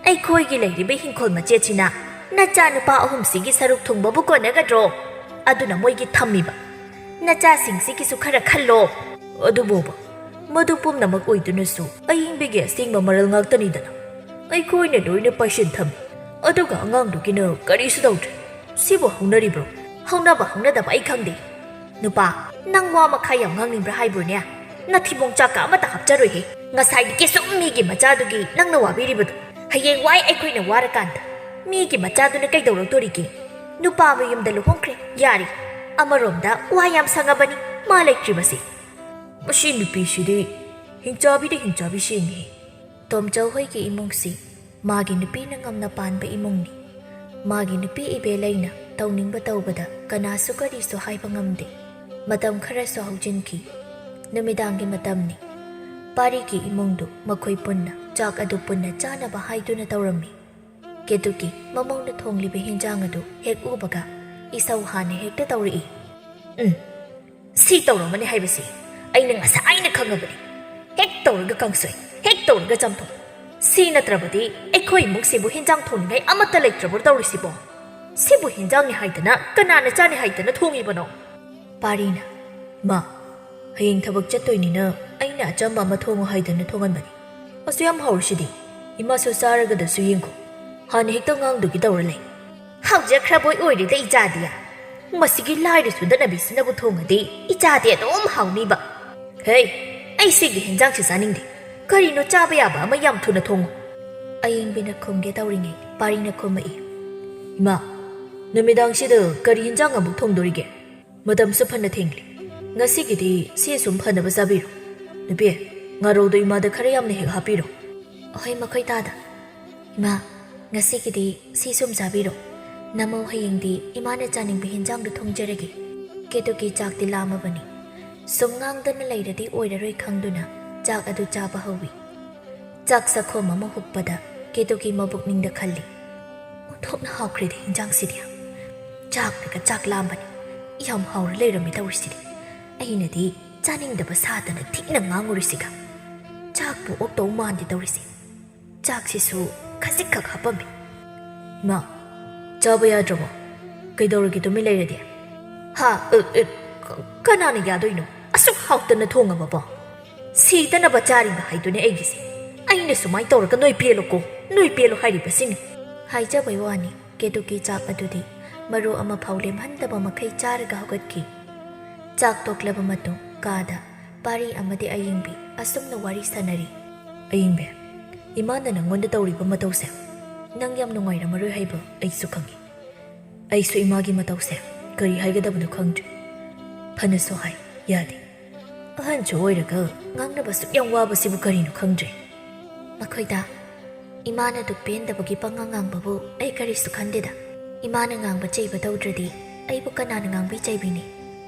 ꯑꯩꯈꯣꯏꯒꯤ ꯂꯩꯔꯤꯕ ꯍꯤꯡꯈꯣꯜ ꯃꯆꯦꯠꯁꯤꯅ ꯅꯆꯥꯅꯨꯄꯥ ꯑꯍꯨꯝꯁꯤꯒꯤ ꯁꯔꯨꯛ ꯊꯨꯡꯕꯕꯨ ꯀꯣꯟꯅꯒꯗ꯭ꯔꯣ? ꯑꯗꯨꯅ ꯃꯣꯏꯒꯤ ꯊꯝꯃꯤꯕ꯫ ꯅꯆꯥꯁꯤꯡꯁꯤꯒꯤꯁꯨ ꯈꯔ ꯈꯜꯂꯣ꯫" "ꯑꯗꯨꯕꯨꯕ, ꯃꯗꯨ ꯄꯨꯝꯅꯃꯛ ꯑꯣꯏꯗꯨꯅꯁꯨ ꯑꯏꯪꯕꯤꯒꯤ ꯑꯁꯦꯡꯕ ꯃꯔꯜ ꯉꯥꯛꯇꯅꯤꯗꯅ꯫ ꯑꯩꯈꯣꯏꯅ ꯂꯣꯏꯅ ꯄꯩꯁꯤꯟ ꯊꯝꯃꯤ꯫ ꯑꯗꯨꯒ ꯑꯉꯥꯡꯗꯨꯒꯤꯅ ꯀꯔꯤꯁꯨ ꯇꯧꯗ꯭ꯔꯦ꯫ ꯁꯤꯕꯨ ꯍꯧꯅꯔꯤꯕ꯭ꯔꯣ?" "ꯍꯧꯅꯕ ꯍꯧꯅꯗꯕ ꯑꯩ ꯈꯪꯗꯦ꯫ ꯅꯨꯄꯥ, ꯅꯪ ꯋꯥ ꯃꯈꯥ ꯌꯥꯝ ꯉꯥꯡꯅꯤꯡꯕ꯭ꯔꯥ ꯍꯥꯏꯕ꯭ꯔꯣꯅꯦ? ꯅꯊꯤꯕꯣꯡ ꯆꯥꯛꯀ ꯑꯃꯠꯇ ꯍꯥꯞꯆꯔꯣꯏꯍꯦ꯫ ꯉꯁꯥꯏꯗꯒꯤ ꯁꯨꯝ ꯃꯤꯒꯤ ꯃꯆꯥꯗꯨꯒꯤ ꯅꯪꯅ ꯋꯥꯕꯤꯔꯤꯕꯗꯣ꯫ ꯍꯌꯦꯡ ꯋꯥꯏ ꯑꯩꯈꯣꯏꯅ ꯋꯥꯔꯀꯥꯟꯗ ꯃꯤꯒꯤ ꯃꯆꯥꯗꯨꯅ ꯀꯩꯗꯧꯔꯛꯇꯣꯔꯤꯒꯦ? ꯅꯨꯄꯥ ꯃꯌꯨꯝꯗ ꯂꯨꯍꯣꯡꯈ꯭ꯔꯦ, ꯌꯥꯔꯦ꯫ ꯑꯃꯔꯣꯝꯗ ꯋꯥ ꯌꯥꯝ ꯁꯪꯉꯕꯅꯤ ꯃꯥ ꯂꯩꯇ꯭ꯔꯤꯕꯁꯦ꯫" "ꯃꯁꯤ ꯅꯨꯄꯤꯁꯤꯗꯤ ꯍꯤꯡꯆꯥꯕꯤꯗ ꯍꯤꯡꯆꯥꯕꯤ ꯁꯦꯡꯉꯤꯍꯦ꯫" ꯇꯣꯝꯆꯧ ꯍꯣꯏꯒꯤ ꯏꯃꯨꯡꯁꯤ ꯃꯥꯒꯤ ꯅꯨꯄꯤꯅ ꯉꯝꯅ ꯄꯥꯟꯕ ꯏꯃꯨꯡꯅꯤ꯫ ꯃꯥꯒꯤ ꯅꯨꯄꯤ ꯏꯕꯦꯂꯩꯅ ꯇꯧꯅꯤꯡꯕ ꯇꯧꯕꯗ ꯀꯅꯥꯁꯨ ꯀꯔꯤꯁꯨ ꯍꯥꯏꯕ ꯉꯝꯗꯦ꯫ ꯃꯇꯝ ꯈꯔꯁꯨ ꯍꯧꯖꯤꯟꯈꯤ꯫ ꯅꯨꯃꯤꯗꯥꯡꯒꯤ ꯃꯇꯝꯅꯤ꯫ ꯄꯥꯔꯤꯒꯤ ꯏꯃꯨꯡꯗꯨ ꯃꯈꯣꯏ ꯄꯨꯟꯅ ꯆꯥꯛ ꯑꯗꯨ ꯄꯨꯟꯅ ꯆꯥꯅꯕ ꯍꯥꯏꯗꯨꯅ ꯇꯧꯔꯝꯃꯤ꯫ ꯀꯦꯇꯨꯀꯤ ꯃꯃꯧꯅ ꯊꯣꯡꯂꯤꯕ ꯍꯤꯟꯖꯥꯡ ꯑꯗꯨ ꯍꯦꯛ ꯎꯕꯒ ꯏꯁꯧ ꯍꯥꯟꯅ ꯍꯦꯛꯇ ꯇꯧꯔꯛꯏ꯫ "ꯎꯝ, ꯁꯤ ꯇꯧꯔꯝꯃꯅꯤ ꯍꯥꯏꯕꯁꯤ ꯑꯩꯅ ꯉꯁꯥꯏꯅ ꯈꯪꯉꯕꯅꯤ꯫ ꯍꯦꯛ ꯇꯧꯔꯒ ꯀꯥꯡꯁꯣꯏ, ꯍꯦꯛ ꯇꯧꯔꯒ ꯆꯝꯊꯣꯡ꯫ ꯁꯤ ꯅꯠꯇ꯭ꯔꯕꯗꯤ ꯑꯩꯈꯣꯏ ꯏꯃꯨꯡꯁꯤꯕꯨ ꯍꯤꯟꯖꯥꯡ ꯊꯣꯡꯅꯤꯡꯉꯥꯏ ꯑꯃꯠꯇ ꯂꯩꯇ꯭ꯔꯕ꯭ꯔꯣ ꯇꯧꯔꯤꯁꯤꯕꯣ? ꯁꯤꯕꯨ ꯍꯤꯟꯖꯥꯡꯅꯤ ꯍꯥꯏꯗꯅ ꯀꯅꯥꯅ ꯆꯥꯅꯤ ꯍꯥꯏꯗꯅ ꯊꯣꯡꯉꯤꯕꯅꯣ?" ꯄꯥꯔꯤꯅ, "ꯃꯥ, ꯍꯌꯦꯡ ꯊꯕꯛ ꯆꯠꯇꯣꯏꯅꯤꯅ ꯑꯩꯅ ꯑꯆꯝꯕ ꯑꯃ ꯊꯣꯡꯉꯨ ꯍꯥꯏꯗꯅ ꯊꯣꯡꯍꯟꯕꯅꯤ꯫ ꯑꯁꯨ ꯌꯥꯝ ꯍꯥꯎꯔꯤꯁꯤꯗꯤ꯫ ꯏꯃꯥꯁꯨ ꯆꯥꯔꯒꯗꯁꯨ ꯌꯦꯡꯈꯣ꯫ ꯍꯥꯟꯅ ꯍꯦꯛꯇ ꯉꯥꯡꯗꯨꯒꯤ ꯇꯧꯔ ꯂꯩ꯫" "ꯍꯥꯎꯖꯈ꯭ꯔꯕꯣꯏ ꯑꯣꯏꯔꯦꯗ ꯏꯆꯥꯗꯤ꯫ ꯃꯁꯤꯒꯤ ꯂꯥꯏꯔ ꯁꯨꯗꯅꯕꯤꯁꯤꯅꯕꯨ ꯊꯣꯡꯉꯗꯤ ꯏꯆꯥꯗꯤ ꯑꯗꯨꯝ ꯍꯥꯎꯅꯤꯕ꯫" "ꯍꯦ, ꯑꯩ ꯁꯤꯒꯤ ꯍꯤꯟꯖꯥꯡꯁꯤ ꯆꯥꯅꯤꯡꯗꯦ꯫ ꯀꯔꯤꯅꯣ ꯆꯥꯕ ꯌꯥꯕ ꯑꯃ ꯌꯥꯝ ꯊꯨꯅ ꯊꯣꯡꯉꯨ꯫" ꯑꯌꯤꯡꯕꯤꯅ ꯈꯨꯝꯒꯦ ꯇꯧꯔꯤꯉꯩ ꯄꯥꯔꯤꯅ ꯈꯨꯝꯃꯛꯏ꯫ "ꯏꯃꯥ, ꯅꯨꯃꯤꯗꯥꯡꯁꯤꯗ ꯀꯔꯤ ꯍꯤꯟꯖꯥꯡ ꯑꯃꯨꯛ ꯊꯣꯡꯗꯣꯔꯤꯒꯦ? ꯃꯇꯝꯁꯨ ꯐꯅ ꯊꯦꯡꯂꯦ꯫ ꯉꯁꯤꯒꯤꯗꯤ ꯁꯤ ꯁꯨꯝ ꯐꯅꯕ ꯆꯥꯕꯤꯔꯣ꯫ ꯅꯨꯄꯤ, ꯉꯥꯔꯧꯗꯣ ꯏꯃꯥꯗ ꯈꯔ ꯌꯥꯝꯅ ꯍꯦꯛ ꯍꯥꯞꯄꯤꯔꯣ꯫" "ꯑꯍꯣꯏ, ꯃꯈꯣꯏ ꯇꯥꯗ꯫ ꯏꯃꯥ, ꯉꯁꯤꯒꯤꯗꯤ ꯁꯤ ꯁꯨꯝ ꯆꯥꯕꯤꯔꯣ꯫ ꯅꯃꯧ ꯍꯌꯦꯡꯗꯤ ꯏꯃꯥꯅ ꯆꯥꯅꯤꯡꯕ ꯍꯤꯟꯖꯥꯡꯗꯨ ꯊꯣꯡꯖꯔꯒꯦ꯫" ꯀꯦꯇꯨꯀꯤ ꯆꯥꯛꯇꯤ ꯂꯥꯝꯃꯕꯅꯤ꯫ ꯁꯨꯝ ꯉꯥꯡꯗꯅ ꯂꯩꯔꯗꯤ ꯑꯣꯏꯔꯔꯣꯏ ꯈꯪꯗꯨꯅ ꯆꯥꯛ ꯑꯗꯨ ꯆꯥꯕ ꯍꯧꯏ꯫ ꯆꯥꯛ ꯆꯥꯛꯈꯣꯝ ꯑꯃ ꯍꯨꯞꯄꯗ ꯀꯦꯇꯨꯀꯤ ꯃꯕꯨꯛꯅꯤꯡꯗ ꯈꯜꯂꯤ, "ꯑꯣꯟꯊꯣꯛꯅ ꯍꯥꯎꯈ꯭ꯔꯦꯗ ꯍꯤꯟꯖꯥꯡꯁꯤꯗꯤ꯫ ꯆꯥꯛꯅꯒ ꯆꯥꯛ ꯂꯥꯝꯕꯅꯤ꯫ ꯌꯥꯝ ꯍꯥꯎꯔ ꯂꯩꯔꯝꯃꯦ ꯇꯧꯔꯤꯁꯤꯗꯤ꯫ ꯑꯩꯅꯗꯤ ꯆꯥꯅꯤꯡꯗꯕ ꯁꯥꯗꯅ ꯊꯤꯅ ꯉꯥꯡꯉꯨꯔꯤꯁꯤꯒ꯫ ꯆꯥꯛꯄꯨ ꯑꯣꯛꯇꯧ ꯃꯥꯟꯗꯦ ꯇꯧꯔꯤꯁꯦ꯫ ꯆꯥꯛꯁꯤꯁꯨ ꯈꯖꯤꯛꯈꯛ ꯍꯥꯞꯄꯝꯃꯤ꯫" "ꯏꯃꯥ, ꯆꯥꯕ ꯌꯥꯗ꯭ꯔꯕꯣ? ꯀꯩꯗꯧꯔꯒꯦ ꯇꯨꯃꯤꯟ ꯂꯩꯔꯗꯤ?" "ꯍꯥ? ꯑ, ꯑ, ꯀ-, ꯀꯅꯥꯅ ꯌꯥꯗꯣꯏꯅꯣ? ꯑꯁꯨꯛ ꯍꯥꯎꯇꯅ ꯊꯣꯡꯉꯕꯕꯣ? ꯁꯤꯗꯅꯕ ꯆꯥꯔꯤꯕ ꯍꯥꯏꯗꯨꯅꯦ ꯑꯩꯒꯤꯁꯦ꯫ ꯑꯩꯅ ꯁꯨꯃꯥꯏꯅ ꯇꯧꯔꯒ ꯅꯣꯏ ꯄꯦꯜꯂꯣꯀꯣ, ꯅꯣꯏ ꯄꯦꯜꯂꯣ ꯍꯥꯏꯔꯤꯕꯁꯤꯅꯤ꯫" ꯍꯥꯏꯖꯕꯩ ꯋꯥꯅꯤ, ꯀꯦꯇꯨꯀꯤ ꯆꯥꯛ ꯑꯗꯨꯗꯤ ꯃꯔꯨ ꯑꯃꯐꯥꯎ ꯂꯦꯝꯍꯟꯗꯕ ꯃꯈꯩ ꯆꯥꯔꯒ ꯍꯧꯒꯠꯈꯤ꯫ ꯆꯥꯛ ꯇꯣꯛꯂꯕ ꯃꯇꯨꯡ ꯀꯥꯗ ꯄꯥꯔꯤ ꯑꯃꯗꯤ ꯑꯌꯤꯡꯕꯤ ꯑꯁꯨꯝꯅ ꯋꯥꯔꯤ ꯁꯥꯟꯅꯔꯤ꯫ "ꯑꯌꯤꯡꯕꯤ, ꯏꯃꯥꯅ ꯅꯪꯉꯣꯟꯗ ꯇꯧꯔꯤꯕ ꯃꯇꯧꯁꯦ ꯅꯪ ꯌꯥꯝ ꯅꯨꯡꯉꯥꯏꯔꯝꯃꯔꯣꯏ ꯍꯥꯏꯕ ꯑꯩꯁꯨ ꯈꯪꯉꯤ꯫ ꯑꯩꯁꯨ ꯏꯃꯥꯒꯤ ꯃꯇꯧꯁꯦ ꯀꯔꯤ ꯍꯥꯏꯒꯗꯕꯅꯣ ꯈꯪꯗ꯭ꯔꯦ꯫ ꯐꯅꯁꯨ ꯍꯥꯏ, ꯌꯥꯗꯦ꯫ ꯑꯍꯟꯁꯨ ꯑꯣꯏꯔꯒ ꯉꯥꯡꯅꯕ ꯑꯁꯨꯛ ꯌꯥꯝ ꯋꯥꯕꯁꯤꯕꯨ ꯀꯔꯤꯅꯣ ꯈꯪꯗ꯭ꯔꯦ꯫" "ꯃꯈꯣꯏꯗ ꯏꯃꯥꯅ ꯑꯗꯨꯛ ꯄꯦꯟꯗꯕꯒꯤ ꯄꯪꯉꯥꯡ ꯉꯥꯡꯕꯕꯨ ꯑꯩ ꯀꯔꯤꯁꯨ ꯈꯟꯗꯦꯗ꯫ ꯏꯃꯥꯅ ꯉꯥꯡꯕ ꯆꯩꯕ ꯇꯧꯗ꯭ꯔꯗꯤ ꯑꯩꯕꯨ ꯀꯅꯥꯅ ꯉꯥꯡꯕꯤ ꯆꯩꯕꯤꯅꯤ?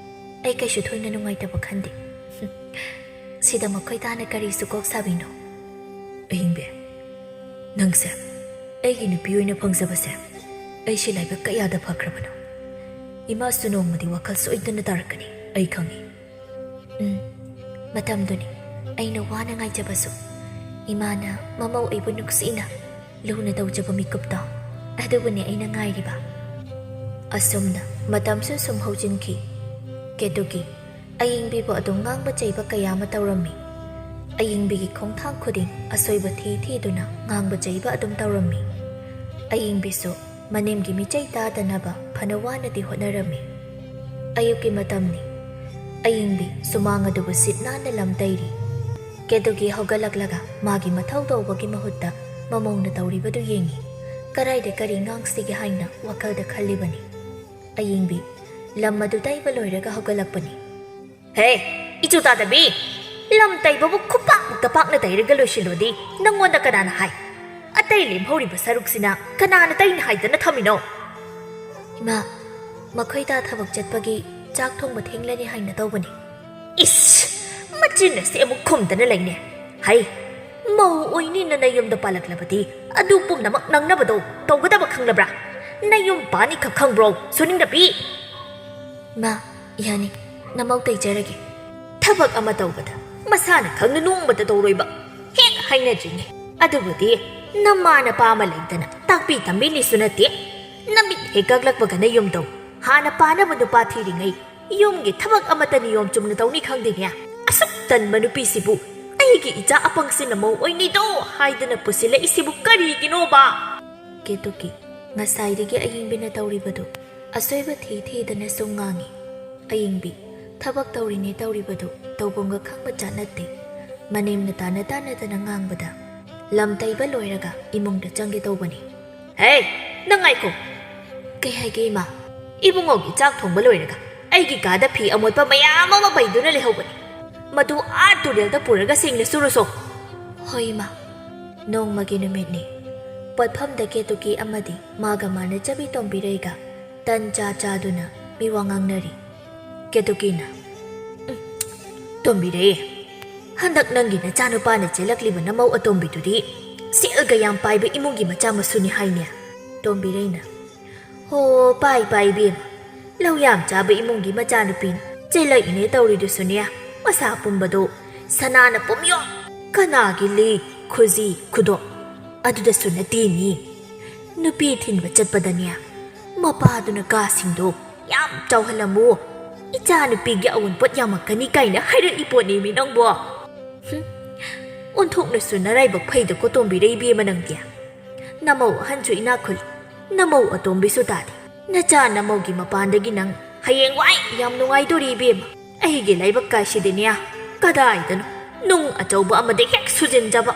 ꯑꯩ ꯀꯩꯁꯨ ꯊꯣꯏꯅ ꯅꯨꯡꯉꯥꯏꯇꯕ ꯈꯟꯗꯦ꯫" ꯁꯤꯗ ꯃꯈꯣꯏ ꯇꯥꯅ ꯀꯔꯤꯁꯨ ꯀꯣꯛ ꯁꯥꯕꯤꯅꯣ꯫ "ꯑꯍꯤꯡꯕꯤ, ꯅꯪꯁꯦ ꯑꯩꯒꯤ ꯅꯨꯄꯤ ꯑꯣꯏꯅ ꯐꯪꯖꯕꯁꯦ ꯑꯩꯁꯦ ꯂꯥꯏꯕꯛ ꯀꯌꯥꯗ ꯐꯈ꯭ꯔꯕꯅꯣ꯫ ꯏꯃꯥꯁꯨ ꯅꯣꯡꯃꯗꯤ ꯋꯥꯈꯜ ꯁꯣꯏꯗꯅ ꯇꯥꯔꯛꯀꯅꯤ, ꯑꯩ ꯈꯪꯉꯤ꯫" "ꯎꯝ, ꯃꯇꯝꯗꯨꯅꯤ ꯑꯩꯅ ꯋꯥꯅ ꯉꯥꯏꯖꯕꯁꯨ꯫ ꯏꯃꯥꯅ ꯃꯃꯧ ꯑꯩꯕꯨ ꯅꯨꯡꯁꯤꯅ ꯂꯨꯅ ꯇꯧꯖꯕ ꯃꯤꯀꯨꯞꯇꯣ, ꯑꯗꯨꯕꯨꯅꯤ ꯑꯩꯅ ꯉꯥꯏꯔꯤꯕ꯫" ꯑꯁꯨꯝꯅ ꯃꯇꯝꯁꯨ ꯁꯨꯝ ꯍꯧꯖꯤꯟꯈꯤ꯫ ꯀꯦꯇꯨꯀꯤ ꯑꯌꯤꯡꯕꯤꯕꯨ ꯑꯗꯨꯝ ꯉꯥꯡꯕ ꯆꯩꯕ ꯀꯌꯥ ꯑꯃ ꯇꯧꯔꯝꯃꯤ꯫ ꯑꯌꯤꯡꯕꯤꯒꯤ ꯈꯣꯡꯊꯥꯡ ꯈꯨꯗꯤꯡ ꯑꯁꯣꯏꯕ ꯊꯤ ꯊꯤꯗꯨꯅ ꯉꯥꯡꯕ ꯆꯩꯕ ꯑꯗꯨꯝ ꯇꯧꯔꯝꯃꯤ꯫ ꯑꯌꯤꯡꯕꯤꯁꯨ ꯃꯅꯦꯝꯒꯤ ꯃꯤꯆꯩ ꯇꯥꯗꯅꯕ ꯐꯅ ꯋꯥꯅꯗꯤ ꯍꯣꯠꯅꯔꯝꯃꯤ꯫ ꯑꯌꯨꯛꯀꯤ ꯃꯇꯝꯅꯤ꯫ ꯑꯌꯤꯡꯕꯤ ꯁꯨꯃꯥꯡ ꯑꯗꯨꯕꯨ ꯁꯤꯠ ꯅꯥꯟꯅ ꯂꯝ ꯇꯩꯔꯤ꯫ ꯀꯦꯇꯨꯀꯤ ꯍꯧꯒꯠꯂꯛꯂꯒ ꯃꯥꯒꯤ ꯃꯊꯧ ꯇꯧꯕꯒꯤ ꯃꯍꯨꯠꯇ ꯃꯃꯧꯅ ꯇꯧꯔꯤꯕꯗꯨ ꯌꯦꯡꯉꯤ꯫ ꯀꯔꯥꯏꯗ ꯀꯔꯤ ꯉꯥꯡꯁꯤꯒꯦ ꯍꯥꯏꯅ ꯋꯥꯈꯜꯗ ꯈꯜꯂꯤꯕꯅꯤ꯫ ꯑꯌꯤꯡꯕꯤ ꯂꯝ ꯑꯗꯨ ꯇꯩꯕ ꯂꯣꯏꯔꯒ ꯍꯧꯒꯠꯂꯛꯄꯅꯤ꯫ "ꯍꯦ, ꯏꯆꯨ ꯇꯥꯗꯕꯤ! ꯂꯝ ꯇꯩꯕꯕꯨ ꯈꯨꯄꯥꯛꯃꯨꯛꯇ ꯄꯥꯛꯅ ꯇꯩꯔꯒ ꯂꯣꯏꯁꯤꯜꯂꯣꯗꯤ ꯅꯪꯉꯣꯟꯗ ꯀꯅꯥꯅ ꯍꯥꯏ? ꯑꯇꯩ ꯂꯦꯝꯍꯧꯔꯤꯕ ꯁꯔꯨꯛꯁꯤꯅ ꯀꯅꯥꯅ ꯇꯩꯅ ꯍꯥꯏꯗꯅ ꯊꯝꯃꯤꯅꯣ?" "ꯏꯃꯥ, ꯃꯈꯣꯏꯗ ꯊꯕꯛ ꯆꯠꯄꯒꯤ ꯆꯥꯛ ꯊꯣꯡꯕ ꯊꯦꯡꯂꯅꯤ ꯍꯥꯏꯅ ꯇꯧꯕꯅꯤ꯫ ꯏꯁ! ꯃꯆꯤꯟ ꯑꯁꯤ ꯑꯃꯨꯛ ꯈꯨꯝꯗꯅ ꯂꯩꯅꯦ꯫ ꯍꯩ! ꯃꯧ ꯑꯣꯏꯅꯤꯅ ꯅꯌꯨꯝꯗ ꯄꯥꯜꯂꯛꯂꯕꯗꯤ ꯑꯗꯨ ꯄꯨꯝꯅꯃꯛ ꯅꯪꯅꯕꯗꯣ ꯇꯧꯒꯗꯕ ꯈꯪꯂꯕ꯭ꯔꯥ? ꯅꯌꯨꯝ ꯄꯥꯅꯤꯈꯛ ꯈꯪꯕ꯭ꯔꯣ, ꯁꯨꯅꯤꯡꯗꯕꯤ? ꯃꯥ, ꯌꯥꯅꯤ, ꯅꯃꯧ ꯇꯩꯖꯔꯒꯦ꯫ ꯊꯕꯛ ꯑꯃ ꯇꯧꯕꯗ ꯃꯁꯥꯅ ꯈꯪꯅ ꯅꯣꯡꯃꯇ ꯇꯧꯔꯣꯏꯕ꯫ ꯍꯦꯛ ꯍꯥꯏꯅꯗ꯭ꯔꯤꯅꯦ꯫ ꯑꯗꯨꯕꯨꯗꯤ ꯅꯃꯥ ꯅꯄꯥ ꯑꯃ ꯂꯩꯗꯅ ꯇꯥꯛꯄꯤ ꯇꯝꯕꯤꯅꯤꯁꯨ ꯅꯠꯇꯦ꯫ ꯅꯃꯤꯠ ꯍꯦꯛ ꯀꯛꯂꯛꯄꯒ ꯅꯌꯨꯝꯗꯧ ꯍꯥꯟꯅ ꯄꯥꯅꯕ ꯅꯨꯄꯥ ꯊꯤꯔꯤꯉꯩ ꯌꯨꯝꯒꯤ ꯊꯕꯛ ꯑꯃꯠꯇ ꯅꯤꯌꯣꯝ ꯆꯨꯝꯅ ꯇꯧꯅꯤ ꯈꯪꯗꯦꯅꯦ꯫ ꯑꯁꯨꯛ ꯇꯟꯕ ꯅꯨꯄꯤꯁꯤꯕꯨ ꯑꯩꯒꯤ ꯏꯆꯥ ꯑꯄꯪꯁꯤꯅ ꯃꯧ ꯑꯣꯏꯅꯤꯗꯣ ꯍꯥꯏꯗꯅ ꯄꯨꯁꯤꯜꯂꯛꯏꯁꯤꯕꯨ ꯀꯔꯤꯒꯤꯅꯣꯕ? ꯀꯦꯇꯨꯀꯤ, ꯉꯁꯥꯏꯗꯒꯤ ꯑꯌꯤꯡꯕꯤꯅ ꯇꯧꯔꯤꯕꯗꯨ ꯑꯁꯣꯏꯕ ꯊꯤ ꯊꯤꯗꯅ ꯁꯨꯝ ꯉꯥꯡꯉꯤ꯫ ꯑꯌꯤꯡꯕꯤ, ꯊꯕꯛ ꯇꯧꯔꯤꯅꯦ ꯇꯧꯔꯤꯕꯗꯨ ꯇꯧꯐꯝꯒ ꯈꯪꯕ ꯖꯥꯠ ꯅꯠꯇꯦ꯫ ꯃꯅꯦꯝꯅ ꯇꯥꯅ ꯇꯥꯅꯗꯅ ꯉꯥꯡꯕꯗ ꯂꯝ ꯇꯩꯕ ꯂꯣꯏꯔꯒ ꯏꯃꯨꯡꯗ ꯆꯪꯒꯦ ꯇꯧꯕꯅꯤ꯫ ꯍꯦ, ꯅꯪ ꯉꯥꯏꯈꯣ꯫ ꯀꯩ ꯍꯥꯏꯒꯦ, ꯏꯃꯥ? ꯏꯕꯨꯡꯉꯣꯒꯤ ꯆꯥꯛ ꯊꯣꯡꯕ ꯂꯣꯏꯔꯒ ꯑꯩꯒꯤ ꯀꯥꯗ ꯐꯤ ꯑꯃꯣꯠꯄ ꯃꯌꯥꯝ ꯑꯃ ꯄꯩꯗꯨꯅ ꯂꯩꯍꯧꯕꯅꯤ꯫ ꯃꯗꯨ ꯑꯥ ꯇꯨꯔꯦꯜꯗ ꯄꯨꯔꯒ ꯁꯦꯡꯅ ꯁꯨꯔꯨꯁꯣ꯫ ꯍꯣꯏ, ꯏꯃꯥ꯫ ꯅꯣꯡꯃꯒꯤ ꯅꯨꯃꯤꯠꯅꯤ꯫ ꯄꯣꯠꯐꯝꯗ ꯀꯦꯇꯨꯀꯤ ꯑꯃꯗꯤ ꯃꯥꯒ ꯃꯥꯟꯅꯖꯕꯤ ꯇꯣꯝꯕꯤꯔꯩꯒ ꯇꯟ ꯆꯥ ꯆꯥꯗꯨꯅ ꯃꯤꯋꯥ ꯉꯥꯡꯅꯔꯤ꯫ ꯀꯦꯇꯨꯀꯤꯅ, "ꯎꯝ, ꯇꯣꯝꯕꯤꯔꯩ, ꯍꯟꯗꯛ ꯅꯪꯒꯤ ꯅꯆꯥꯅꯨꯄꯥꯅ ꯆꯦꯜꯂꯛꯂꯤꯕ ꯅꯃꯧ ꯑꯇꯣꯝꯕꯤꯗꯨꯗꯤ ꯁꯦꯜꯒ ꯌꯥꯝ ꯄꯥꯏꯕ ꯏꯃꯨꯡꯒꯤ ꯃꯆꯥ ꯃꯁꯨꯅꯤ ꯍꯥꯏꯅꯦ?" ꯇꯣꯝꯕꯤꯔꯩꯅ, "ꯍꯣ, ꯄꯥꯏ ꯄꯥꯏ ꯏꯕꯦꯝꯃ, ꯂꯧ ꯌꯥꯝ ꯆꯥꯕ ꯏꯃꯨꯡꯒꯤ ꯃꯆꯥꯅꯨꯄꯤꯅꯤ꯫ ꯆꯦꯜꯂꯛꯏꯅꯦ ꯇꯧꯔꯤꯗꯨꯁꯨꯅꯦ, ꯃꯁꯥ ꯄꯨꯝꯕꯗꯣ ꯁꯅꯥꯅ ꯄꯨꯝꯌꯣ꯫ ꯀꯅꯥꯒꯤ ꯂꯤꯛ, ꯈꯨꯖꯤ, ꯈꯨꯗꯣꯞ? ꯑꯗꯨꯗꯁꯨ ꯅꯠꯇꯦꯅꯤ, ꯅꯨꯄꯤ ꯊꯤꯟꯕ ꯆꯠꯄꯗꯅꯦ, ꯃꯄꯥꯗꯨꯅ ꯀꯥꯁꯤꯡꯗꯣ ꯌꯥꯝ ꯆꯥꯎꯍꯜꯂꯝꯃꯨ, ꯏꯆꯥꯅꯨꯄꯤꯒꯤ ꯑꯋꯨꯟꯄꯣꯠ ꯌꯥꯝꯃꯛꯀꯅꯤ ꯀꯥꯏꯅ ꯍꯥꯏꯔꯛꯏ ꯄꯣꯠꯅꯦꯃꯤ ꯅꯪꯕꯣ꯫ ꯍꯨꯝ, ꯑꯣꯟꯊꯣꯛꯅꯁꯨ ꯅꯔꯥꯏꯕꯛ ꯐꯩꯗꯀꯣ ꯇꯣꯝꯕꯤꯔꯩ ꯏꯕꯦꯝꯃ ꯅꯪꯗꯤ꯫ ꯅꯃꯧ ꯑꯍꯟꯁꯨ ꯏꯅꯥꯛ ꯈꯨꯜꯂꯤ, ꯅꯃꯧ ꯑꯇꯣꯝꯕꯤꯁꯨ ꯇꯥꯜꯂꯤ꯫ ꯅꯆꯥ ꯅꯃꯧꯒꯤ ꯃꯄꯥꯟꯗꯒꯤ ꯅꯪ ꯍꯌꯦꯡꯋꯥꯏ ꯌꯥꯝ ꯅꯨꯡꯉꯥꯏꯗꯣꯔꯤ ꯏꯕꯦꯝꯃ꯫ ꯑꯩꯒꯤ ꯂꯥꯏꯕꯛ ꯀꯥꯏꯁꯤꯗꯤꯅꯦ, ꯀꯗꯥꯏꯗꯅꯣ ꯅꯨꯡ ꯑꯆꯧꯕ ꯑꯃꯗ ꯍꯦꯛ ꯁꯨꯖꯤꯟꯖꯕ꯫"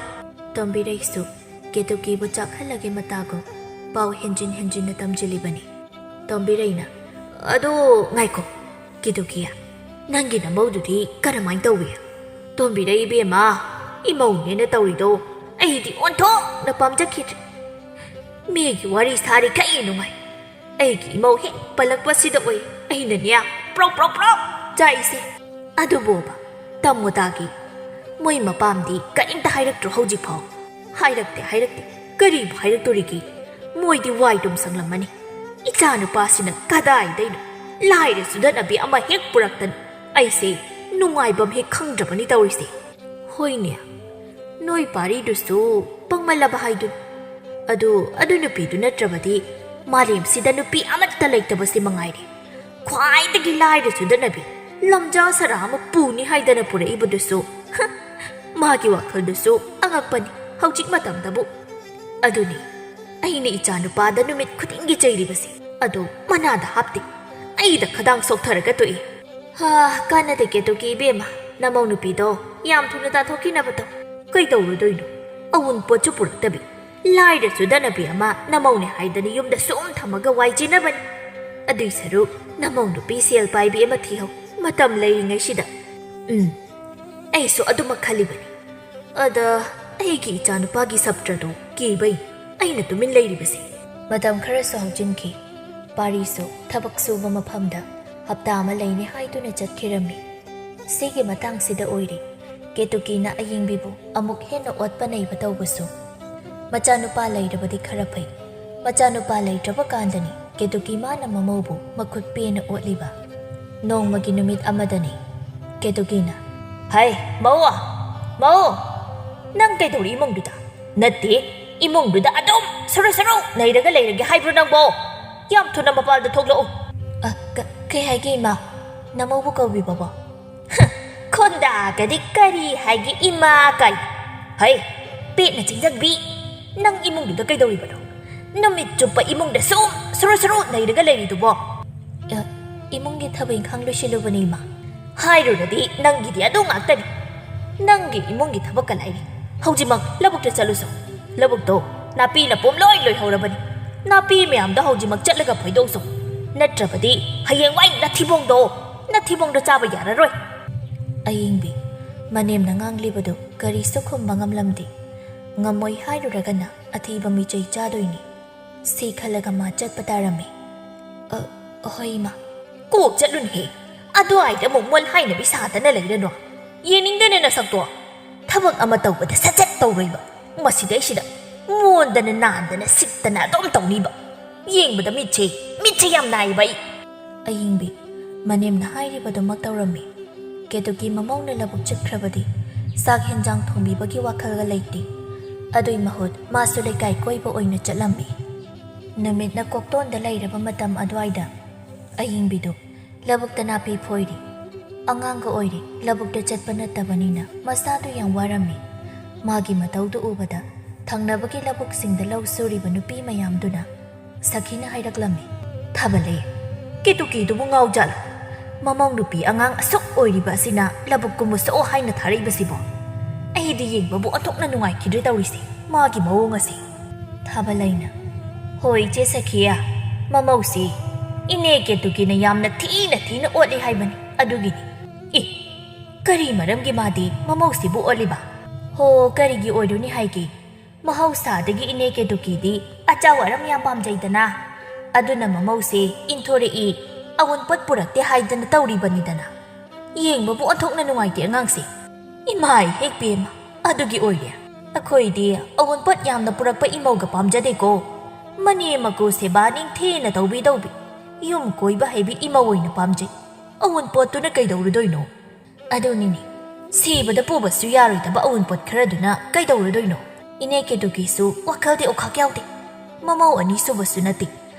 ꯇꯣꯝꯕꯤꯔꯩꯁꯨ ꯀꯦꯇꯨꯀꯤꯕꯨ ꯆꯥꯛꯍꯜꯂꯒꯦ ꯃꯇꯥꯒꯨꯝ ꯄꯥꯎ ꯍꯦꯟꯖꯤꯟ ꯍꯦꯟꯖꯤꯟꯅ ꯇꯝꯖꯤꯜꯂꯤꯕꯅꯤ꯫ ꯇꯣꯝꯕꯤꯔꯩꯅ, "ꯑꯗꯣ ꯉꯥꯏꯈꯣ, ꯀꯦꯇꯨꯀꯤ, ꯅꯪꯒꯤ ꯅꯃꯧꯗꯨꯗꯤ ꯀꯔꯝꯍꯥꯏꯅ ꯇꯧꯏ?" "ꯇꯣꯝꯕꯤꯔꯩ ꯏꯕꯦꯝꯃ, ꯏꯃꯧꯅꯦꯅ ꯇꯧꯔꯤꯗꯣ ꯑꯩꯗꯤ ꯑꯣꯟꯊꯣꯛꯅ ꯄꯥꯝꯖꯈꯤꯗ꯭ꯔꯦ꯫ ꯃꯤꯒꯤ ꯋꯥꯔꯤ ꯁꯥꯔꯤꯈꯩ ꯅꯨꯡꯉꯥꯏ꯫ ꯑꯩꯒꯤ ꯏꯃꯧ ꯍꯦꯛ ꯄꯜꯂꯛꯄꯁꯤꯗ ꯑꯣꯏ ꯑꯩꯅꯅꯦ ꯄ꯭ꯔꯣꯛ ꯄ꯭ꯔꯣꯛ ꯄ꯭ꯔꯣꯛ ꯆꯥꯛꯏꯁꯦ꯫ ꯑꯗꯨꯕꯣꯕ, ꯇꯝꯃꯨ ꯇꯥꯒꯦ꯫ ꯃꯣꯏ ꯃꯄꯥꯝꯗꯤ ꯀꯔꯤꯝꯇ ꯍꯥꯏꯔꯛꯇ꯭ꯔꯣ ꯍꯧꯖꯤꯛꯐꯥꯎ? ꯍꯥꯏꯔꯛꯇꯦ, ꯍꯥꯏꯔꯛꯇꯦ꯫ ꯀꯔꯤꯕꯨ ꯍꯥꯏꯔꯛꯇꯣꯔꯤꯒꯦ? ꯃꯣꯏꯗꯤ ꯋꯥꯏꯗꯨꯝ ꯁꯪꯂꯝꯃꯅꯤ꯫ ꯏꯆꯥꯅꯨꯄꯥꯁꯤꯅ ꯀꯗꯥꯏꯗꯩꯅꯣ ꯂꯥꯏꯔ ꯆꯨꯗꯠꯅꯕꯤ ꯑꯃ ꯍꯦꯛ ꯄꯨꯔꯛꯇꯅ ꯑꯩꯁꯦ ꯅꯨꯡꯉꯥꯏꯕꯝ ꯍꯦꯛ ꯈꯪꯗ꯭ꯔꯕꯅꯤ ꯇꯧꯔꯤꯁꯦ꯫ ꯍꯣꯏꯅꯦ, ꯅꯣꯏ ꯄꯥꯔꯤꯗꯨꯁꯨ ꯄꯪꯃꯜꯂꯕ ꯍꯥꯏꯗꯨꯅꯤ꯫ ꯑꯗꯨ, ꯑꯗꯨ ꯅꯨꯄꯤꯗꯨ ꯅꯠꯇ꯭ꯔꯕꯗꯤ ꯃꯥꯂꯦꯝꯁꯤꯗ ꯅꯨꯄꯤ ꯑꯃꯠꯇ ꯂꯩꯇꯕꯁꯤ ꯃꯉꯥꯏꯔꯦ꯫ ꯈ꯭ꯋꯥꯏꯗꯒꯤ ꯂꯥꯏꯔ ꯆꯨꯗꯠꯅꯕꯤ, ꯂꯝꯖꯥ ꯁꯔꯥ ꯑꯃ ꯄꯨꯅꯤ ꯍꯥꯏꯗꯅ ꯄꯨꯔꯛꯏꯕꯗꯨꯁꯨ, ꯍ, ꯃꯥꯒꯤ ꯋꯥꯈꯜꯗꯨꯁꯨ ꯑꯉꯛꯄꯅꯤ ꯍꯧꯖꯤꯛ ꯃꯇꯝꯗꯕꯨ꯫ ꯑꯗꯨꯅꯤ, ꯑꯩꯅ ꯏꯆꯥ ꯅꯨꯄꯥꯗ ꯅꯨꯃꯤꯠ ꯈꯨꯗꯤꯡꯒꯤ ꯆꯩꯔꯤꯕꯁꯤ꯫ ꯑꯗꯣ ꯃꯅꯥꯗ ꯍꯥꯞꯇꯦ, ꯑꯩꯗ ꯈꯗꯥꯡ ꯁꯣꯛꯊꯔꯒ ꯇꯣꯛꯏ꯫ ꯍꯥ, ꯀꯥꯟꯅꯗꯦ ꯀꯦꯇꯨꯀꯤ ꯏꯕꯦꯝꯃ, ꯅꯃꯧ ꯅꯨꯄꯤꯗꯣ ꯌꯥꯝ ꯊꯨꯅ ꯇꯥꯟꯊꯣꯛꯈꯤꯅꯕ ꯇꯧ꯫ ꯀꯩꯗꯧꯔꯨꯗꯣꯏꯅꯣ? ꯑꯋꯨꯟꯄꯣꯠꯁꯨ ꯄꯨꯔꯛꯇꯕꯤ, ꯂꯥꯏꯔ ꯆꯨꯗꯠꯅꯕꯤ ꯑꯃ ꯅꯃꯧꯅꯦ ꯍꯥꯏꯗꯅ ꯌꯨꯝꯗ ꯁꯨꯝ ꯊꯝꯃꯒ ꯋꯥꯏ ꯆꯤꯟꯅꯕꯅꯤ꯫ ꯑꯗꯨꯏ ꯁꯔꯨꯛ ꯅꯃꯧ ꯅꯨꯄꯤ ꯁꯦꯜ ꯄꯥꯏꯕꯤ ꯑꯃ ꯊꯤꯍꯧ, ꯃꯇꯝ ꯂꯩꯔꯤꯉꯩꯁꯤꯗ꯫ ꯎꯝ, ꯑꯩꯁꯨ ꯑꯗꯨꯃꯛ ꯈꯜꯂꯤꯕꯅꯤ꯫ ꯑꯗ, ꯑꯩꯒꯤ ꯏꯆꯥꯅꯨꯄꯥꯒꯤ ꯁꯞꯇ꯭ꯔꯗꯣ ꯀꯤꯕꯩ ꯑꯩꯅ ꯇꯨꯃꯤꯟ ꯂꯩꯔꯤꯕꯁꯦ꯫ ꯃꯇꯝ ꯈꯔꯁꯨ ꯍꯧꯖꯤꯟꯈꯤ꯫ ꯄꯥꯔꯤꯁꯨ ꯊꯕꯛ ꯁꯨꯕ ꯃꯐꯝꯗ ꯍꯞꯇꯥ ꯑꯃ ꯂꯩꯅꯤ ꯍꯥꯏꯗꯨꯅ ꯆꯠꯈꯤꯔꯝꯃꯤ꯫ ꯁꯤꯒꯤ ꯃꯇꯥꯡꯁꯤꯗ ꯑꯣꯏꯔꯦ ꯀꯦꯇꯨꯀꯤꯅ ꯑꯌꯤꯡꯕꯤꯕꯨ ꯑꯃꯨꯛ ꯍꯦꯟꯅ ꯑꯣꯠꯄ ꯅꯩꯕ ꯇꯧꯕꯁꯨ꯫ ꯃꯆꯥꯅꯨꯄꯥ ꯂꯩꯔꯕꯗꯤ ꯈꯔ ꯐꯩ, ꯃꯆꯥꯅꯨꯄꯥ ꯂꯩꯇ꯭ꯔꯕ ꯀꯥꯟꯗꯅꯤ ꯀꯦꯇꯨꯀꯤ ꯃꯥꯅ ꯃꯃꯧꯕꯨ ꯃꯈꯨꯠ ꯄꯦꯟꯅ ꯑꯣꯠꯂꯤꯕ꯫ ꯅꯣꯡꯃꯒꯤ ꯅꯨꯃꯤꯠ ꯑꯃꯗꯅꯤ ꯀꯦꯇꯨꯀꯤꯅ, "ꯍꯩ, ꯃꯧ! ꯃꯧ! ꯅꯪ ꯀꯩꯗꯧꯔꯤ ꯏꯃꯨꯡꯗꯨꯗ? ꯅꯠꯇꯦ, ꯏꯃꯨꯡꯗꯨꯗ ꯑꯗꯨꯝ ꯁꯨꯔꯨ ꯁꯨꯔꯨ ꯅꯩꯔꯒ ꯂꯩꯔꯒꯦ ꯍꯥꯏꯕ꯭ꯔꯣ ꯅꯪꯕꯣ? ꯌꯥꯝ ꯊꯨꯅ ꯃꯄꯥꯜꯗ ꯊꯣꯛꯂꯛꯎ!" "ꯑ, ꯀ-, ꯀꯩ ꯍꯥꯏꯒꯦ, ꯏꯃꯥ? ꯅꯃꯧꯕꯨ ꯀꯧꯕꯤꯕꯕꯣ?" "ꯍ, ꯈꯣꯟꯗꯥꯒꯗꯤ ꯀꯔꯤ ꯍꯥꯏꯒꯦ, ꯏꯃꯥ ꯀꯥꯏ? ꯍꯩ, ꯄꯦꯠꯅ ꯆꯤꯡꯖꯟꯕꯤ! ꯅꯪ ꯏꯃꯨꯡꯗꯨꯗ ꯀꯩꯗꯧꯔꯤꯕꯅꯣ? ꯅꯨꯃꯤꯠ ꯆꯨꯞꯄ ꯏꯃꯨꯡꯗ ꯁꯨꯝ ꯁꯨꯔꯨ ꯁꯨꯔꯨ ꯅꯩꯔꯒ ꯂꯩꯔꯤꯗꯨꯕꯣ?" "ꯑ, ꯏꯃꯨꯡꯒꯤ ꯊꯕꯛ ꯏꯪꯈꯥꯡ ꯂꯣꯏꯁꯤꯜꯂꯨꯕꯅꯤ, ꯏꯃꯥ꯫" "ꯍꯥꯏꯔꯨꯔꯗꯤ ꯅꯪꯒꯤꯗꯤ ꯑꯗꯨ ꯉꯥꯛꯇꯅꯤ꯫ ꯅꯪꯒꯤ ꯏꯃꯨꯡꯒꯤ ꯊꯕꯛꯀ ꯂꯥꯏꯔꯤ꯫ ꯍꯧꯖꯤꯛꯃꯛ ꯂꯧꯕꯨꯛꯇ ꯆꯠꯂꯨꯁꯣ꯫ ꯂꯧꯕꯨꯛꯇꯣ ꯅꯥꯄꯤꯅ ꯄꯨꯝꯂꯣꯏ ꯂꯣꯏꯍꯧꯔꯕꯅꯤ꯫ ꯅꯥꯄꯤ ꯃꯌꯥꯝꯗꯣ ꯍꯧꯖꯤꯛꯃꯛ ꯆꯠꯂꯒ ꯐꯣꯏꯗꯣꯛꯎꯁꯣ꯫ ꯅꯠꯇ꯭ꯔꯕꯗꯤ ꯍꯌꯦꯡꯋꯥꯏ ꯅꯊꯤꯕꯣꯡꯗꯣ, ꯅꯊꯤꯕꯣꯡꯗꯣ ꯆꯥꯕ ꯌꯥꯔꯔꯣꯏ꯫" ꯑꯌꯤꯡꯕꯤ, ꯃꯅꯦꯝꯅ ꯉꯥꯡꯂꯤꯕꯗꯨ ꯀꯔꯤꯁꯨ ꯈꯨꯝꯕ ꯉꯝꯂꯝꯗꯦ꯫ ꯉꯝꯃꯣꯏ ꯍꯥꯏꯔꯨꯔꯒꯅ ꯑꯊꯤꯕ ꯃꯤꯆꯩ ꯆꯥꯗꯣꯏꯅꯤ꯫ ꯁꯤ ꯈꯜꯂꯒ ꯃꯥ ꯆꯠꯄ ꯇꯥꯔꯝꯃꯤ꯫ "ꯑ, ꯍꯣꯏ, ꯏꯃꯥ꯫ ꯀꯣꯛ ꯆꯠꯂꯨꯅꯦꯍꯦ꯫ ꯑꯗꯨꯋꯥꯏꯗ ꯑꯃꯨꯛ ꯃꯣꯜ ꯍꯥꯏꯅꯕꯤ ꯁꯥꯗꯅ ꯂꯩꯔꯅꯨ꯫ ꯌꯦꯡꯅꯤꯡꯗꯦꯅꯦ ꯅꯁꯛꯇꯣ꯫ ꯊꯕꯛ ꯑꯃ ꯇꯧꯕꯗ ꯁꯠ ꯁꯠ ꯇꯧꯔꯣꯏꯕ꯫ ꯃꯁꯤꯗꯩꯁꯤꯗ ꯃꯣꯟꯗꯅ ꯅꯥꯟꯗꯅ ꯁꯤꯠꯇꯅ ꯑꯗꯨꯝ ꯇꯧꯅꯤꯕ꯫ ꯌꯦꯡꯕꯗ ꯃꯤꯠꯁꯦ, ꯃꯤꯠꯁꯦ ꯌꯥꯝ ꯅꯥꯏꯕ ꯑꯩ꯫ ꯑꯌꯤꯡꯕꯤ, ꯃꯅꯦꯝꯅ ꯍꯥꯏꯔꯤꯕꯗꯨꯃꯛ ꯇꯧꯔꯝꯃꯤ꯫ ꯀꯦꯇꯨꯀꯤ ꯃꯃꯧꯅ ꯂꯧꯕꯨꯛ ꯆꯠꯈ꯭ꯔꯕꯗꯤ ꯆꯥꯛ ꯍꯦꯟꯖꯥꯡ ꯊꯣꯡꯕꯤꯕꯒꯤ ꯋꯥꯈꯜꯒ ꯂꯩꯇꯦ꯫ ꯑꯗꯨꯏ ꯃꯍꯨꯠ ꯃꯥꯁꯨ ꯂꯩꯀꯥꯏ ꯀꯣꯏꯕ ꯑꯣꯏꯅ ꯆꯠꯂꯝꯃꯤ꯫ ꯅꯨꯃꯤꯠꯅ ꯀꯣꯛꯇꯣꯟꯗ ꯂꯩꯔꯕ ꯃꯇꯝ ꯑꯗꯨꯋꯥꯏꯗ ꯑꯌꯤꯡꯕꯤꯗꯨ ꯂꯧꯕꯨꯛꯇ ꯅꯥꯄꯤ ꯐꯣꯏꯔꯤ꯫ ꯑꯉꯥꯡꯒ ꯑꯣꯏꯔꯤ, ꯂꯧꯕꯨꯛꯇ ꯆꯠꯄ ꯅꯠꯇꯕꯅꯤꯅ ꯃꯁꯥꯗꯨ ꯌꯥꯝ ꯋꯥꯔꯝꯃꯤ꯫ ꯃꯥꯒꯤ ꯃꯇꯧꯗꯨ ꯎꯕꯗ ꯊꯪꯅꯕꯒꯤ ꯂꯧꯕꯨꯛꯁꯤꯡꯗ ꯂꯧ ꯁꯨꯔꯤꯕ ꯅꯨꯄꯤ ꯃꯌꯥꯝꯗꯨꯅ ꯁꯈꯤꯅ ꯍꯥꯏꯔꯛꯂꯝꯃꯤ꯫ "ꯊꯥꯕꯂꯩ, ꯀꯦꯇꯨꯀꯤꯗꯨꯕꯨ ꯉꯥꯎꯖꯥꯠꯂꯣ? ꯃꯃꯧ ꯅꯨꯄꯤ ꯑꯉꯥꯡ ꯑꯁꯨꯛ ꯑꯣꯏꯔꯤꯕ ꯑꯁꯤꯅ ꯂꯧꯕꯨꯛ ꯀꯨꯝꯃꯨꯁꯣ ꯍꯥꯏꯅ ꯊꯥꯔꯛꯏꯕꯁꯤꯕꯣ? ꯑꯩꯗꯤ ꯌꯦꯡꯕꯕꯨ ꯑꯣꯟꯊꯣꯛꯅ ꯅꯨꯡꯉꯥꯏꯈꯤꯗ꯭ꯔꯦ ꯇꯧꯔꯤꯁꯦ, ꯃꯥꯒꯤ ꯃꯑꯣꯡ ꯑꯁꯦ꯫" ꯊꯥꯕꯂꯩꯅ, "ꯍꯣꯏ, ꯏꯆꯦ ꯁꯈꯤꯌꯥ, ꯃꯃꯧꯁꯤ ꯏꯅꯦ ꯀꯦꯇꯨꯀꯤꯅ ꯌꯥꯝꯅ ꯊꯤꯅ ꯊꯤꯅ ꯑꯣꯠꯂꯤ ꯍꯥꯏꯕꯅꯤ, ꯑꯗꯨꯒꯤꯅꯤ꯫" "ꯑꯦ, ꯀꯔꯤ ꯃꯔꯝꯒꯤ ꯃꯥꯗꯤ ꯃꯃꯧꯁꯤꯕꯨ ꯑꯣꯠꯂꯤꯕ?" "ꯍꯣ, ꯀꯔꯤꯒꯤ ꯑꯣꯏꯔꯨꯅꯤ ꯍꯥꯏꯒꯦ? ꯃꯍꯧꯁꯥꯗꯒꯤ ꯏꯅꯦ ꯀꯦꯇꯨꯀꯤꯗꯤ ꯑꯆꯥꯎ ꯑꯔꯝ ꯌꯥꯝ ꯄꯥꯝꯖꯩꯗꯅ꯫ ꯑꯗꯨꯅ ꯃꯃꯧꯁꯦ ꯏꯟꯊꯣꯔꯛꯏ, ꯑꯋꯨꯟꯄꯣꯠ ꯄꯨꯔꯛꯇꯦ ꯍꯥꯏꯗꯅ ꯇꯧꯔꯤꯕꯅꯤꯗꯅ꯫ ꯌꯦꯡꯕꯕꯨ ꯑꯣꯟꯊꯣꯛꯅ ꯅꯨꯡꯉꯥꯏꯇꯦ ꯑꯉꯥꯡꯁꯦ꯫ ꯏꯃꯥꯏ ꯍꯦꯛ ꯄꯦꯝꯃ, ꯑꯗꯨꯒꯤ ꯑꯣꯏꯔꯦ꯫ ꯑꯩꯈꯣꯏꯗꯤ ꯑꯋꯨꯟꯄꯣꯠ ꯌꯥꯝꯅ ꯄꯨꯔꯛꯄ ꯏꯃꯧꯒ ꯄꯥꯝꯖꯗꯦꯀꯣ꯫ ꯃꯅꯦꯝ ꯃꯀꯨ ꯁꯦꯕꯥ ꯅꯤꯡꯊꯤꯅ ꯇꯧꯕꯤꯗꯧꯕꯤ, ꯌꯨꯝ ꯀꯣꯏꯕ ꯍꯩꯕꯤ ꯏꯃꯧ ꯑꯣꯏꯅ ꯄꯥꯝꯖꯩ꯫ ꯑꯋꯨꯟꯄꯣꯠꯇꯨꯅ ꯀꯩꯗꯧꯔꯨꯗꯣꯏꯅꯣ?" "ꯑꯗꯨꯅꯤꯅꯦ, ꯁꯤꯕꯗ ꯄꯨꯕꯁꯨ ꯌꯥꯔꯣꯏꯗꯕ ꯑꯋꯨꯟꯄꯣꯠ ꯈꯔꯗꯨꯅ ꯀꯩꯗꯧꯔꯨꯗꯣꯏꯅꯣ?" ꯏꯅꯦ ꯀꯦꯇꯨꯀꯤꯁꯨ ꯋꯥꯈꯜꯗꯤ ꯑꯣꯈꯥꯛ ꯌꯥꯎꯗꯦ꯫ ꯃꯃꯧ ꯑꯅꯤꯁꯨꯕꯁꯨ ꯅꯠꯇꯦ꯫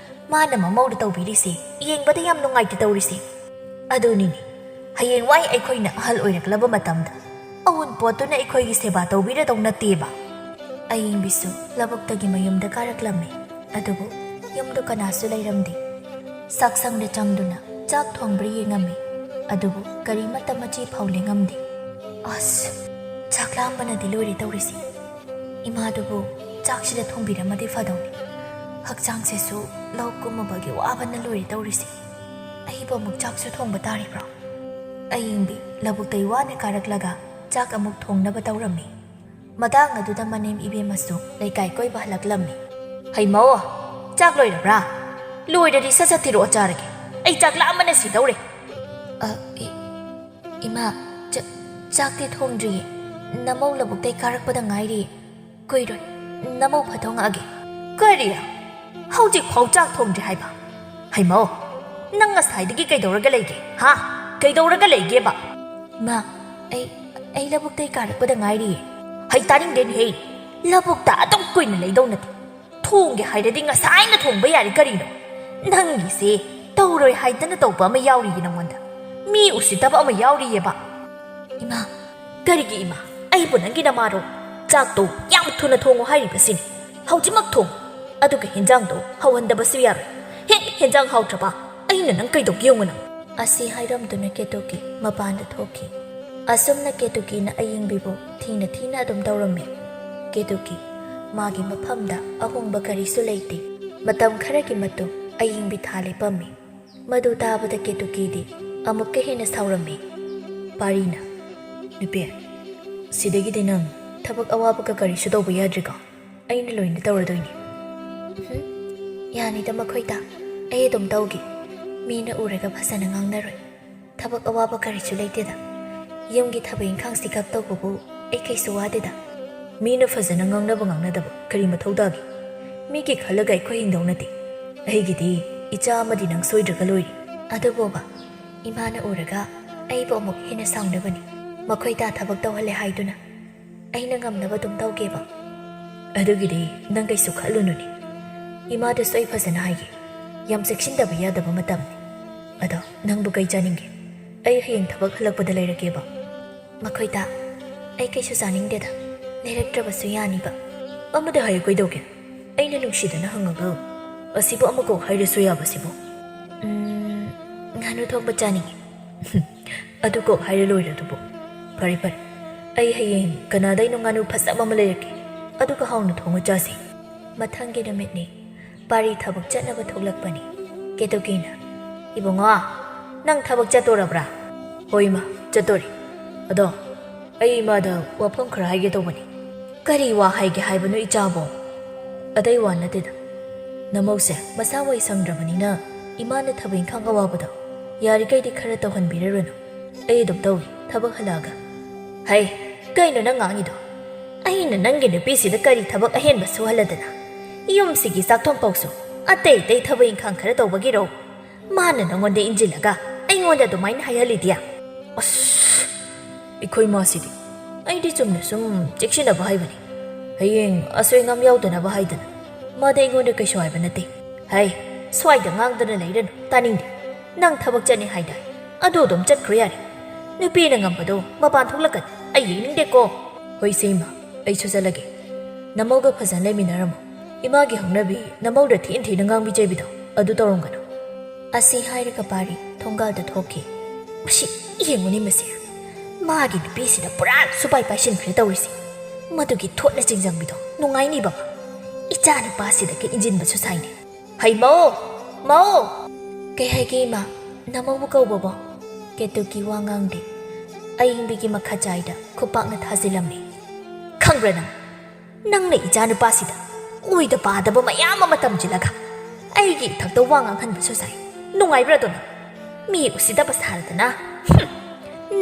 ꯃꯥꯅ ꯃꯃꯧꯗ ꯇꯧꯕꯤꯔꯤꯁꯦ ꯌꯦꯡꯕꯗ ꯌꯥꯝ ꯅꯨꯡꯉꯥꯏꯇꯦ ꯇꯧꯔꯤꯁꯦ꯫ ꯑꯗꯨꯅꯤꯅꯦ, ꯍꯌꯦꯡꯋꯥꯏ ꯑꯩꯈꯣꯏꯅ ꯑꯍꯜ ꯑꯣꯏꯔꯛꯂꯕ ꯃꯇꯝꯗ ꯑꯋꯨꯟꯄꯣꯠꯇꯨꯅ ꯑꯩꯈꯣꯏꯒꯤ ꯁꯦꯕꯥ ꯇꯧꯕꯤꯔꯗꯧ ꯅꯠꯇꯦꯕ꯫ ꯑꯌꯤꯡꯕꯤꯁꯨ ꯂꯧꯕꯨꯛꯇꯒꯤ ꯃꯌꯨꯝꯗ ꯀꯥꯔꯛꯂꯝꯃꯤ꯫ ꯑꯗꯨꯕꯨ ꯌꯨꯝꯗꯨ ꯀꯅꯥꯁꯨ ꯂꯩꯔꯝꯗꯦ꯫ ꯆꯥꯛꯁꯪꯗ ꯆꯪꯗꯨꯅ ꯆꯥꯛ ꯊꯣꯡꯕ꯭ꯔꯥ ꯌꯦꯡꯉꯝꯃꯤ꯫ ꯑꯗꯨꯕꯨ ꯀꯔꯤꯃꯠꯇ ꯃꯆꯤ ꯐꯥꯎ ꯂꯦꯡꯉꯝꯗꯦ꯫ "ꯑꯁ, ꯆꯥꯛ ꯂꯥꯝꯕꯅꯗꯤ ꯂꯣꯏꯔꯦ ꯇꯧꯔꯤꯁꯤ꯫ ꯏꯃꯥꯗꯨꯕꯨ ꯆꯥꯛꯁꯤꯗ ꯊꯣꯡꯕꯤꯔꯝꯃꯗꯤ ꯐꯗꯧꯅꯤ꯫ ꯍꯛꯆꯥꯡꯁꯤꯁꯨ ꯂꯧ ꯀꯨꯝꯃꯨꯕꯒꯤ ꯋꯥꯕꯅ ꯂꯣꯏꯔꯦ ꯇꯧꯔꯤꯁꯤ꯫ ꯑꯩꯕꯨ ꯑꯃꯨꯛ ꯆꯥꯛꯁꯨ ꯊꯣꯡꯕ ꯇꯥꯔꯤꯕ꯭ꯔꯣ?" ꯑꯌꯤꯡꯕꯤ ꯂꯧꯕꯨꯛꯇꯩ ꯋꯥꯅ ꯀꯥꯔꯛꯂꯒ ꯆꯥꯛ ꯑꯃꯨꯛ ꯊꯣꯡꯅꯕ ꯇꯧꯔꯝꯃꯤ꯫ ꯃꯇꯥꯡ ꯑꯗꯨꯗ ꯃꯅꯦꯝ ꯏꯕꯦꯝꯃꯁꯨ ꯂꯩꯀꯥꯏ ꯀꯣꯏꯕ ꯍꯜꯂꯛꯂꯝꯃꯤ꯫ "ꯍꯩꯃꯧ, ꯆꯥꯛ ꯂꯣꯏꯔꯕ꯭ꯔꯥ? ꯂꯣꯏꯔꯗꯤ ꯁꯠ ꯁꯠ ꯊꯤꯔꯛꯑꯣ, ꯆꯥꯔꯒꯦ꯫ ꯑꯩ ꯆꯥꯛ ꯂꯥꯝꯕꯅ ꯁꯤꯗꯧꯔꯦ꯫ ꯑ, ꯏ-, ꯏꯃꯥ, ꯆ-, ꯆꯥꯛꯇꯤ ꯊꯣꯡꯗ꯭ꯔꯤꯌꯦ꯫ ꯅꯃꯧ ꯂꯧꯕꯨꯛꯇꯩ ꯀꯥꯔꯛꯄꯗ ꯉꯥꯏꯔꯤꯌꯦ꯫ ꯀꯨꯏꯔꯣꯏ, ꯅꯃꯧ ꯐꯠ ꯊꯣꯡꯉꯛꯑꯒꯦ꯫ ꯀꯔꯤ? ꯍꯧꯖꯤꯛ ꯐꯥꯎ ꯆꯥꯛ ꯊꯣꯡꯗ꯭ꯔꯤ ꯍꯥꯏꯕ? ꯍꯩꯃꯧ, ꯅꯪ ꯉꯁꯥꯏꯗꯒꯤ ꯀꯩꯗꯧꯔꯒ ꯂꯩꯒꯦ? ꯍꯥ? ꯀꯩꯗꯧꯔꯒ ꯂꯩꯒꯦꯕ? ꯏꯃꯥ, ꯑꯩ, ꯑꯩ ꯂꯧꯕꯨꯛꯇꯩ ꯀꯥꯔꯛꯄꯗ ꯉꯥꯏꯔꯤꯌꯦ꯫ ꯍꯩ, ꯇꯥꯅꯤꯡꯗꯦꯅꯦꯍꯦ꯫ ꯂꯧꯕꯨꯛꯇ ꯑꯗꯨꯝ ꯀꯨꯏꯅ ꯂꯩꯗꯧ ꯅꯠꯇꯦ꯫ ꯊꯣꯡꯒꯦ ꯍꯥꯏꯔꯗꯤ ꯉꯁꯥꯏꯅ ꯊꯣꯡꯕ ꯌꯥꯔꯦ ꯀꯔꯤꯅꯣ? ꯅꯪꯒꯤꯁꯦ ꯇꯧꯔꯣꯏ ꯍꯥꯏꯗꯅ ꯇꯧꯕ ꯑꯃ ꯌꯥꯎꯔꯤꯌꯦ ꯅꯪꯉꯣꯟꯗ꯫ ꯃꯤ ꯎꯁꯤꯠꯇꯕ ꯑꯃ ꯌꯥꯎꯔꯤꯌꯦꯕ꯫ ꯏꯃꯥ꯫ ꯀꯔꯤꯒꯤ ꯏꯃꯥ? ꯑꯩꯕꯨ ꯅꯪꯒꯤ ꯅꯃꯥꯔꯣ? ꯆꯥꯛꯇꯣ ꯌꯥꯝ ꯊꯨꯅ ꯊꯣꯡꯉꯣ ꯍꯥꯏꯔꯤꯕꯁꯤꯅꯤ꯫ ꯍꯧꯖꯤꯛꯃꯛ ꯊꯣꯡꯉꯨ꯫ ꯑꯗꯨꯒ ꯍꯦꯟꯖꯥꯡꯗꯣ ꯍꯧꯍꯟꯗꯕꯁꯨ ꯌꯥꯔꯣꯏ꯫ ꯍꯦꯛ ꯍꯦꯟꯖꯥꯡ ꯍꯥꯎꯇ꯭ꯔꯕ ꯑꯩꯅ ꯅꯪ ꯀꯩꯗꯧꯒꯦ ꯌꯦꯡꯉꯨ ꯅꯪ꯫ ꯑꯁꯤ ꯍꯥꯏꯔꯝꯗꯨꯅ ꯀꯦꯇꯨꯀꯤ ꯃꯄꯥꯟꯗ ꯊꯣꯛꯈꯤ꯫ ꯑꯁꯨꯝꯅ ꯀꯦꯇꯨꯀꯤꯅ ꯑꯌꯤꯡꯕꯤꯕꯨ ꯊꯤꯅ ꯊꯤꯅ ꯑꯗꯨꯝ ꯇꯧꯔꯝꯃꯤ꯫ ꯀꯦꯇꯨꯀꯤ, ꯃꯥꯒꯤ ꯃꯐꯝꯗ ꯑꯍꯣꯡꯕ ꯀꯔꯤꯁꯨ ꯂꯩꯇꯦ꯫ ꯃꯇꯝ ꯈꯔꯒꯤ ꯃꯇꯨꯡ ꯑꯌꯤꯡꯕꯤ ꯊꯥ ꯂꯦꯞꯄꯝꯃꯤ꯫ ꯃꯗꯨ ꯇꯥꯕꯗ ꯀꯦꯇꯨꯀꯤꯗꯤ ꯑꯃꯨꯛꯀ ꯍꯦꯟꯅ ꯁꯥꯎꯔꯝꯃꯤ꯫ ꯄꯥꯔꯤꯅ, "ꯅꯨꯄꯤ, ꯁꯤꯗꯒꯤꯗꯤ ꯅꯪ ꯊꯕꯛ ꯑꯋꯥꯕꯒ ꯀꯔꯤꯁꯨ ꯇꯧꯕ ꯌꯥꯗ꯭ꯔꯤꯀꯣ? ꯑꯩꯅ ꯂꯣꯏꯅ ꯇꯧꯔꯗꯣꯏꯅꯤ꯫" "ꯎꯝꯍꯨꯝ, ꯌꯥꯅꯤꯗ ꯃꯈꯣꯏꯗ, ꯑꯩ ꯑꯗꯨꯝ ꯇꯧꯒꯦ꯫ ꯃꯤꯅ ꯎꯔꯒ ꯐꯖꯅ ꯉꯥꯡꯅꯔꯣꯏ꯫ ꯊꯕꯛ ꯑꯋꯥꯕ ꯀꯔꯤꯁꯨ ꯂꯩꯇꯦꯗ꯫ ꯌꯨꯝꯒꯤ ꯊꯕꯛ ꯏꯪꯈꯥꯡꯁꯤ ꯈꯛ ꯇꯧꯕꯕꯨ ꯑꯩ ꯀꯩꯁꯨ ꯋꯥꯗꯦꯗ꯫" "ꯃꯤꯅ ꯐꯖꯅ ꯉꯥꯡꯅꯕ ꯉꯥꯡꯅꯗꯕ ꯀꯔꯤ ꯃꯊꯧ ꯇꯥꯒꯦ? ꯃꯤꯒꯤ ꯈꯜꯂꯒ ꯑꯩꯈꯣꯏ ꯍꯤꯡꯗꯧ ꯅꯠꯇꯦ꯫ ꯑꯩꯒꯤꯗꯤ ꯏꯆꯥ ꯑꯃꯗꯤ ꯅꯪ ꯁꯣꯏꯗ꯭ꯔꯒ ꯂꯣꯏꯔꯦ꯫" "ꯑꯗꯨꯕꯣꯕ, ꯏꯃꯥꯅ ꯎꯔꯒ ꯑꯩꯕꯨ ꯑꯃꯨꯛ ꯍꯦꯟꯅ ꯁꯥꯎꯅꯕꯅꯤ꯫ ꯃꯈꯣꯏꯗ ꯊꯕꯛ ꯇꯧꯍꯜꯂꯦ ꯍꯥꯏꯗꯨꯅ꯫ ꯑꯩꯅ ꯉꯝꯅꯕ ꯑꯗꯨꯝ ꯇꯧꯒꯦꯕ꯫" "ꯑꯗꯨꯒꯤꯗꯤ ꯅꯪ ꯀꯩꯁꯨ ꯈꯜꯂꯨꯅꯨꯅꯦ꯫ ꯏꯃꯥꯗꯁꯨ ꯑꯩ ꯐꯖꯅ ꯍꯥꯏꯒꯦ꯫ ꯌꯥꯝ ꯆꯦꯛꯁꯤꯟꯗꯕ ꯌꯥꯗꯕ ꯃꯇꯝꯅꯤ꯫ ꯑꯗꯣ ꯅꯪꯕꯨ ꯀꯩ ꯆꯥꯅꯤꯡꯒꯦ? ꯑꯩ ꯍꯌꯦꯡ ꯊꯕꯛ ꯍꯜꯂꯛꯄꯗ ꯂꯩꯔꯛꯀꯦꯕ꯫" "ꯃꯈꯣꯏꯗ ꯑꯩ ꯀꯩꯁꯨ ꯆꯥꯅꯤꯡꯗꯦꯗ꯫ ꯂꯩꯔꯛꯇ꯭ꯔꯕꯁꯨ ꯌꯥꯅꯤꯕ꯫" "ꯑꯃꯗ ꯍꯥꯏꯌꯨ ꯀꯩꯗꯧꯒꯦ? ꯑꯩꯅ ꯅꯨꯡꯁꯤꯗꯅ ꯍꯪꯉꯒ ꯑꯁꯤꯕꯨ ꯑꯃ ꯀꯣꯛ ꯍꯥꯏꯔꯁꯨ ꯌꯥꯕꯁꯤꯕꯨ?" "ꯎꯝ, ꯉꯥꯅꯨ ꯊꯣꯡꯕ ꯆꯥꯅꯤꯡꯉꯤ꯫" "ꯑꯗꯨ ꯀꯣꯛ ꯍꯥꯏꯔ ꯂꯣꯏꯔꯦ ꯑꯗꯨꯕꯨ꯫ ꯐꯔꯦ, ꯐꯔꯦ꯫ ꯑꯩ ꯍꯌꯦꯡ ꯀꯅꯥꯗꯩꯅꯣ ꯉꯥꯅꯨ ꯐꯖꯕ ꯑꯃ ꯂꯩꯔꯛꯀꯦ꯫ ꯑꯗꯨꯒ ꯍꯥꯎꯅ ꯊꯣꯡꯉ ꯆꯥꯁꯤ꯫" ꯃꯊꯪꯒꯤ ꯅꯨꯃꯤꯠꯅꯤ꯫ ꯄꯥꯔꯤ ꯊꯕꯛ ꯆꯠꯅꯕ ꯊꯣꯛꯂꯛꯄꯅꯤ꯫ ꯀꯦꯇꯨꯀꯤꯅ, "ꯏꯕꯨꯡꯉꯣ, ꯅꯪ ꯊꯕꯛ ꯆꯠꯇꯣꯔꯕ꯭ꯔꯥ?" "ꯍꯣꯏ ꯏꯃꯥ, ꯆꯠꯇꯣꯔꯤ꯫ ꯑꯗꯣ ꯑꯩ ꯏꯃꯥꯗ ꯋꯥꯐꯝ ꯈꯔ ꯍꯥꯏꯒꯦ ꯇꯧꯕꯅꯤ꯫" "ꯀꯔꯤ ꯋꯥ ꯍꯥꯏꯒꯦ ꯍꯥꯏꯕꯅꯣ ꯏꯆꯥꯕꯣ?" "ꯑꯇꯩ ꯋꯥ ꯅꯠꯇꯦꯗ꯫ ꯅꯃꯧꯁꯦ ꯃꯁꯥ ꯋꯥꯏ ꯁꯪꯗ꯭ꯔꯕꯅꯤꯅ ꯏꯃꯥꯅ ꯊꯕꯛ ꯏꯪꯈꯥꯡ ꯑꯋꯥꯕꯗꯣ ꯌꯥꯔꯤꯈꯩꯗꯤ ꯈꯔ ꯇꯧꯍꯟꯕꯤꯔꯔꯨꯅꯨ꯫ ꯑꯩ ꯑꯗꯨꯝ ꯇꯧꯏ ꯊꯕꯛ ꯍꯜꯂꯛꯑꯒ꯫ ꯍꯩ, ꯀꯩꯅꯣ ꯅꯪ ꯉꯥꯡꯉꯤꯗꯣ? ꯑꯩꯅ ꯅꯪꯒꯤ ꯅꯨꯄꯤꯁꯤꯗ ꯀꯔꯤ ꯊꯕꯛ ꯑꯍꯦꯟꯕ ꯁꯨꯍꯜꯂꯗꯅ? ꯌꯨꯝꯁꯤꯒꯤ ꯆꯥꯛ ꯊꯣꯡꯐꯧꯁꯨ ꯑꯇꯩ ꯑꯇꯩ ꯊꯕꯛ ꯏꯪꯈꯥꯡ ꯈꯔ ꯇꯧꯕꯒꯤꯔꯣ ꯃꯥꯅ ꯅꯪꯉꯣꯟꯗ ꯏꯟꯁꯤꯜꯂꯒ ꯑꯩꯉꯣꯟꯗ ꯑꯗꯨꯃꯥꯏꯅ ꯍꯥꯏꯍꯜꯂꯤꯗꯤ? ꯑꯁ, ꯑꯩꯈꯣꯏ ꯃꯥꯁꯤꯗꯤ꯫ ꯑꯩꯗꯤ ꯆꯨꯝꯅ ꯁꯨꯝ ꯆꯦꯛꯁꯤꯟꯅꯕ ꯍꯥꯏꯕꯅꯤ꯫ ꯍꯌꯦꯡ ꯑꯁꯣꯏ ꯑꯉꯥꯝ ꯌꯥꯎꯗꯅꯕ ꯍꯥꯏꯗꯅ꯫ ꯃꯥꯗꯤ ꯑꯩꯉꯣꯟꯗ ꯀꯩꯁꯨ ꯍꯥꯏꯕ ꯅꯠꯇꯦ꯫ ꯍꯩ, ꯁ꯭ꯋꯥꯏꯗ ꯉꯥꯡꯗꯅ ꯂꯩꯔꯅꯨ, ꯇꯥꯅꯤꯡꯗꯦ꯫ ꯅꯪ ꯊꯕꯛ ꯆꯠꯅꯤ ꯍꯥꯏꯗꯥꯏ? ꯑꯗꯨ ꯑꯗꯨꯝ ꯆꯠꯈ꯭ꯔꯣ ꯌꯥꯔꯦ꯫ ꯅꯨꯄꯤꯅ ꯉꯝꯕꯗꯣ ꯃꯄꯥꯟ ꯊꯣꯛꯂꯛꯀꯅꯤ꯫ ꯑꯩ ꯌꯦꯡꯅꯤꯡꯗꯦꯀꯣ꯫ ꯍꯣꯏ ꯁꯦ ꯏꯃꯥ, ꯑꯩꯁꯨ ꯆꯠꯂꯒꯦ꯫ ꯅꯃꯧꯒ ꯐꯖꯅ ꯂꯩꯃꯤꯟꯅꯔꯝꯃꯣ꯫ ꯏꯃꯥꯒꯤ ꯍꯧꯅꯕꯤ ꯅꯃꯧꯗ ꯊꯤꯅ ꯊꯤꯅ ꯉꯥꯡꯕꯤ ꯆꯩꯕꯤꯗꯣ ꯑꯗꯨ ꯇꯧꯔꯝꯒꯅꯨ꯫ ꯑꯁꯤ ꯍꯥꯏꯔꯒ ꯄꯥꯔꯤ ꯊꯣꯡꯒꯥꯜꯗ ꯊꯣꯛꯈꯤ꯫ ꯃꯁꯤ ꯌꯦꯡꯉꯨꯅꯦ ꯃꯁꯦ꯫ ꯃꯥꯒꯤ ꯅꯨꯄꯤꯁꯤꯅ ꯄꯨꯔꯥ ꯁꯨꯄꯥꯏ ꯄꯥꯏꯁꯤꯟꯈ꯭ꯔꯦ ꯇꯧꯔꯤꯁꯦ꯫ ꯃꯗꯨꯒꯤ ꯊꯣꯠꯅ ꯆꯤꯡꯖꯪꯕꯤꯗꯣ ꯅꯨꯡꯉꯥꯏꯅꯤꯕ꯫ ꯏꯆꯥ ꯅꯨꯄꯥꯁꯤꯗꯒꯤ ꯏꯟꯖꯤꯟꯕꯁꯨ ꯁꯥꯏꯅꯦ꯫ ꯍꯩ ꯃꯧ! ꯃꯧ! ꯀꯩ ꯍꯥꯏꯒꯦ ꯏꯃꯥ? ꯅꯃꯧꯕꯨ ꯀꯧꯕꯕꯣ? ꯀꯦꯇꯨꯀꯤ ꯋꯥ ꯉꯥꯡꯗꯦ꯫ ꯑꯏꯪꯕꯤꯒꯤ ꯃꯈꯥꯖꯥꯏꯗ ꯈꯨꯄꯥꯛꯅ ꯊꯥꯖꯤꯜꯂꯝꯃꯤ꯫ ꯈꯪꯕ꯭ꯔꯥ ꯅꯪ? ꯅꯪꯅ ꯏꯆꯥ ꯅꯨꯄꯥꯁꯤꯗ ꯑꯣꯏꯗ ꯄꯥꯗꯕ ꯃꯌꯥꯝ ꯑꯃ ꯇꯝꯁꯤꯜꯂꯒ ꯑꯩꯒꯤ ꯏꯊꯛꯇ ꯋꯥ ꯉꯥꯡꯍꯟꯕꯁꯨ ꯁꯥꯏ꯫ ꯅꯨꯡꯉꯥꯏꯕ꯭ꯔꯥ ꯑꯗꯣ ꯅꯪ? ꯃꯤ ꯎꯁꯤꯠꯇꯕ ꯁꯥꯔꯗꯅ꯫ ꯍꯨꯝ!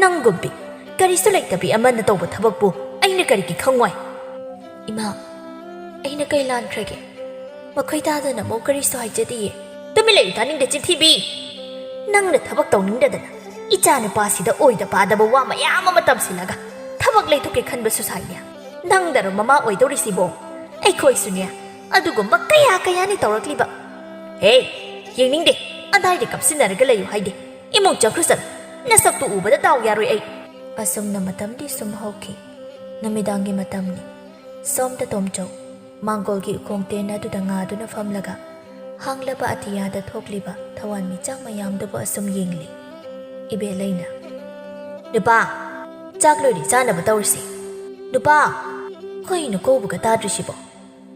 ꯅꯪꯒꯨꯝꯕꯤ ꯀꯔꯤꯁꯨ ꯂꯩꯇꯕꯤ ꯑꯃꯅ ꯇꯧꯕ ꯊꯕꯛꯄꯨ ꯑꯩꯅ ꯀꯔꯤꯒꯤ ꯈꯪꯉꯣꯏ? ꯏꯃꯥ, ꯑꯩꯅ ꯀꯩ ꯂꯥꯟꯈ꯭ꯔꯒꯦ? ꯃꯈꯣꯏ ꯇꯥꯗꯅ ꯑꯃꯨꯛ ꯀꯔꯤꯁꯨ ꯍꯥꯏꯖꯗꯤꯌꯦ꯫ ꯇꯨꯃꯤꯟ ꯂꯩꯌꯨ ꯇꯥꯅꯤꯡꯗꯦ ꯆꯤꯟꯊꯤꯕꯤ! ꯅꯪꯅ ꯊꯕꯛ ꯇꯧꯅꯤꯡꯗꯗꯅ ꯏꯆꯥ ꯅꯨꯄꯥꯁꯤꯗ ꯑꯣꯏꯗ ꯄꯥꯗꯕ ꯋꯥ ꯃꯌꯥꯝ ꯑꯃ ꯇꯝꯁꯤꯜꯂꯒ ꯊꯕꯛ ꯂꯩꯊꯣꯛꯀꯦ ꯈꯟꯕꯁꯨ ꯁꯥꯏꯅꯦ꯫ ꯅꯪꯗꯔꯣ ꯃꯃꯥ ꯑꯣꯏꯗꯧꯔꯤꯁꯤꯕꯣ? ꯑꯩꯈꯣꯏꯁꯨꯅꯦ ꯑꯗꯨꯒꯨꯝꯕ ꯀꯌꯥ ꯀꯌꯥꯅꯤ ꯇꯧꯔꯛꯂꯤꯕ꯫ ꯍꯦ, ꯌꯦꯡꯅꯤꯡꯗꯦ꯫ ꯑꯗꯥꯏꯗ ꯀꯞꯁꯤꯟꯅꯔꯒ ꯂꯩꯌꯨ ꯍꯥꯏꯗꯦ꯫ ꯏꯃꯨꯡ ꯆꯪꯈ꯭ꯔꯣ ꯆꯠꯂꯨ꯫ ꯅꯁꯛꯇꯨ ꯎꯕꯗ ꯗꯥꯎ ꯌꯥꯔꯣꯏ ꯑꯩ꯫ ꯑꯁꯨꯝꯅ ꯃꯇꯝꯗꯤ ꯁꯨꯝ ꯍꯧꯈꯤ꯫ ꯅꯨꯃꯤꯗꯥꯡꯒꯤ ꯃꯇꯝꯅꯤ꯫ ꯁꯣꯝꯗ ꯇꯣꯝꯆꯧ ꯃꯥꯡꯒꯣꯜꯒꯤ ꯎꯈꯣꯡ ꯇꯦꯟ ꯑꯗꯨꯗ ꯉꯥꯗꯨꯅ ꯐꯝꯂꯒ ꯍꯥꯡꯂꯕ ꯑꯇꯤꯌꯥꯗ ꯊꯣꯛꯂꯤꯕ ꯊꯋꯥꯟꯃꯤꯆꯥꯛ ꯃꯌꯥꯝꯗꯨꯕꯨ ꯑꯁꯨꯝ ꯌꯦꯡꯂꯤ꯫ ꯏꯕꯦꯂꯩꯅ, "ꯅꯨꯄꯥ, ꯆꯥꯛ ꯂꯣꯏꯔꯦ, ꯆꯥꯅꯕ ꯇꯧꯔꯁꯤ꯫ ꯅꯨꯄꯥ, ꯀꯩꯅꯣ ꯀꯧꯕꯒ ꯇꯥꯗ꯭ꯔꯤꯁꯤꯕꯣ?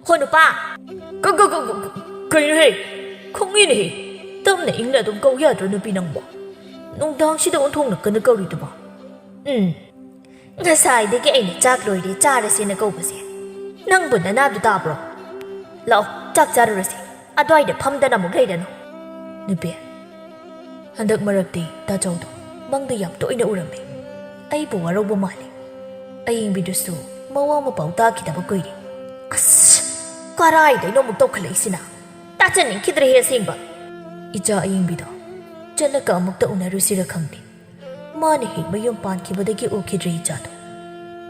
ꯍꯣ ꯅꯨꯄꯥ!" "ꯀ-, ꯀ-, ꯀ-, ꯀ-, ꯀ-, ꯀꯩꯅꯣꯍꯦ? ꯈꯪꯉꯤꯅꯦꯍꯦ꯫ ꯇꯞꯅ ꯏꯪꯅ ꯑꯗꯨꯝ ꯀꯧ ꯌꯥꯗ꯭ꯔꯣ ꯅꯨꯄꯤ ꯅꯪꯕꯣ? ꯅꯨꯡꯗꯥꯡꯁꯤꯗ ꯑꯣꯟꯊꯣꯛꯅ ꯀꯟꯅ ꯀꯧꯔꯤꯗꯨꯕꯣ?" "ꯎꯝ, ꯉꯁꯥꯏꯗꯒꯤ ꯑꯩꯅ ꯆꯥꯛ ꯂꯣꯏꯔꯦ, ꯆꯥꯔꯁꯦꯅ ꯀꯧꯕꯁꯦ ꯅꯪꯕꯨ ꯅꯅꯥꯗꯨ ꯇꯥꯕ꯭ꯔꯣ? ꯂꯥꯛꯑꯣ, ꯆꯥꯛ ꯆꯥꯔꯨꯔꯁꯦ꯫ ꯑꯗ꯭ꯋꯥꯏꯗ ꯐꯝꯗꯅ ꯑꯃꯨꯛ ꯂꯩꯔꯅꯨ꯫" "ꯅꯨꯄꯤ, ꯍꯟꯗꯛ ꯃꯔꯛꯇꯤ ꯇꯥꯆꯧꯗꯣ ꯃꯪꯗ ꯌꯥꯝ ꯇꯣꯏꯅ ꯎꯔꯝꯃꯤ꯫ ꯑꯩꯕꯨ ꯋꯥꯔꯧꯕ ꯃꯥꯜꯂꯤ꯫" ꯑꯌꯤꯡꯕꯤꯗꯨꯁꯨ ꯃꯋꯥ ꯃꯄꯥꯎ ꯇꯥꯈꯤꯗꯕ ꯀꯨꯏꯔꯦ꯫ "ꯑꯁ, ꯀꯔꯥꯏꯗꯩꯅꯣ ꯑꯃꯨꯛ ꯇꯧꯈꯠꯂꯛꯏꯁꯤꯅ? ꯇꯥꯆꯟꯅꯤꯡꯈꯤꯗ꯭ꯔꯦꯍꯦ ꯑꯁꯦꯡꯕ꯫" "ꯏꯆꯥ ꯑꯌꯤꯡꯕꯤꯗꯣ ꯆꯠꯂꯒ ꯑꯃꯨꯛꯇ ꯎꯅꯔꯨꯁꯤꯔ ꯈꯪꯗꯦ꯫ ꯃꯥꯅ ꯍꯦꯛ ꯃꯌꯨꯝ ꯄꯥꯟꯈꯤꯕꯗꯒꯤ ꯎꯈꯤꯗ꯭ꯔꯦ ꯏꯆꯥꯗꯣ꯫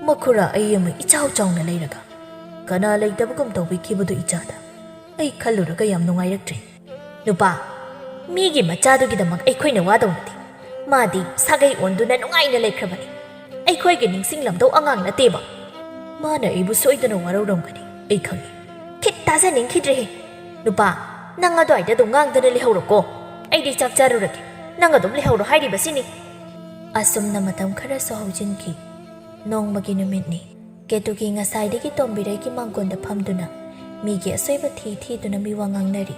ꯃꯈꯨꯔꯥ ꯑꯩ ꯑꯃ ꯏꯆꯥꯎ ꯆꯥꯎꯅ ꯂꯩꯔꯒ ꯀꯅꯥ ꯂꯩꯇꯕꯒꯨꯝ ꯇꯧꯕꯤꯈꯤꯕꯗꯣ ꯏꯆꯥꯗ ꯑꯩ ꯈꯜꯂꯨꯔꯒ ꯌꯥꯝ ꯅꯨꯡꯉꯥꯏꯔꯛꯇ꯭ꯔꯦ꯫" "ꯅꯨꯄꯥ, ꯃꯤꯒꯤ ꯃꯆꯥꯗꯨꯒꯤꯗꯃꯛ ꯑꯩꯈꯣꯏꯅ ꯋꯥꯗꯧ ꯅꯠꯇꯦ꯫ ꯃꯥꯗꯤ ꯁꯥꯒꯩ ꯑꯣꯟꯗꯨꯅ ꯅꯨꯡꯉꯥꯏꯅ ꯂꯩꯈ꯭ꯔꯕꯅꯤ꯫ ꯑꯩꯈꯣꯏꯒꯤ ꯅꯤꯡꯁꯤꯡꯂꯝꯗꯧ ꯑꯉꯥꯡ ꯅꯠꯇꯦꯕ꯫ ꯃꯥꯅ ꯑꯩꯕꯨ ꯁꯣꯏꯗꯅ ꯋꯥꯔꯧꯔꯝꯒꯅꯤ ꯑꯩ ꯈꯪꯏ꯫" "ꯈꯤꯠ ꯇꯥꯖꯅꯤꯡꯈꯤꯗ꯭ꯔꯦꯍꯦ꯫ ꯅꯨꯄꯥ, ꯅꯪ ꯑꯗꯨꯋꯥꯏꯗ ꯑꯗꯨꯝ ꯉꯥꯡꯗꯅ ꯂꯩꯍꯧꯔꯣꯀꯣ꯫ ꯑꯩꯗꯤ ꯆꯥꯛ ꯆꯥꯔꯨꯔꯒꯦ꯫ ꯅꯪ ꯑꯗꯨꯝ ꯂꯩꯍꯧꯔꯣ ꯍꯥꯏꯔꯤꯕꯁꯤꯅꯤ꯫" ꯑꯁꯨꯝꯅ ꯃꯇꯝ ꯈꯔꯁꯨ ꯍꯧꯖꯤꯟꯈꯤ꯫ ꯅꯣꯡꯃꯒꯤ ꯅꯨꯃꯤꯠꯅꯤ꯫ ꯀꯦꯇꯨꯀꯤ ꯉꯁꯥꯏꯗꯒꯤ ꯇꯣꯝꯕꯤꯔꯩꯒꯤ ꯃꯥꯡꯒꯣꯟꯗ ꯐꯝꯗꯨꯅ ꯃꯤꯒꯤ ꯑꯁꯣꯏꯕ ꯊꯤ ꯊꯤꯗꯨꯅ ꯃꯤꯋꯥ ꯉꯥꯡꯅꯔꯤ꯫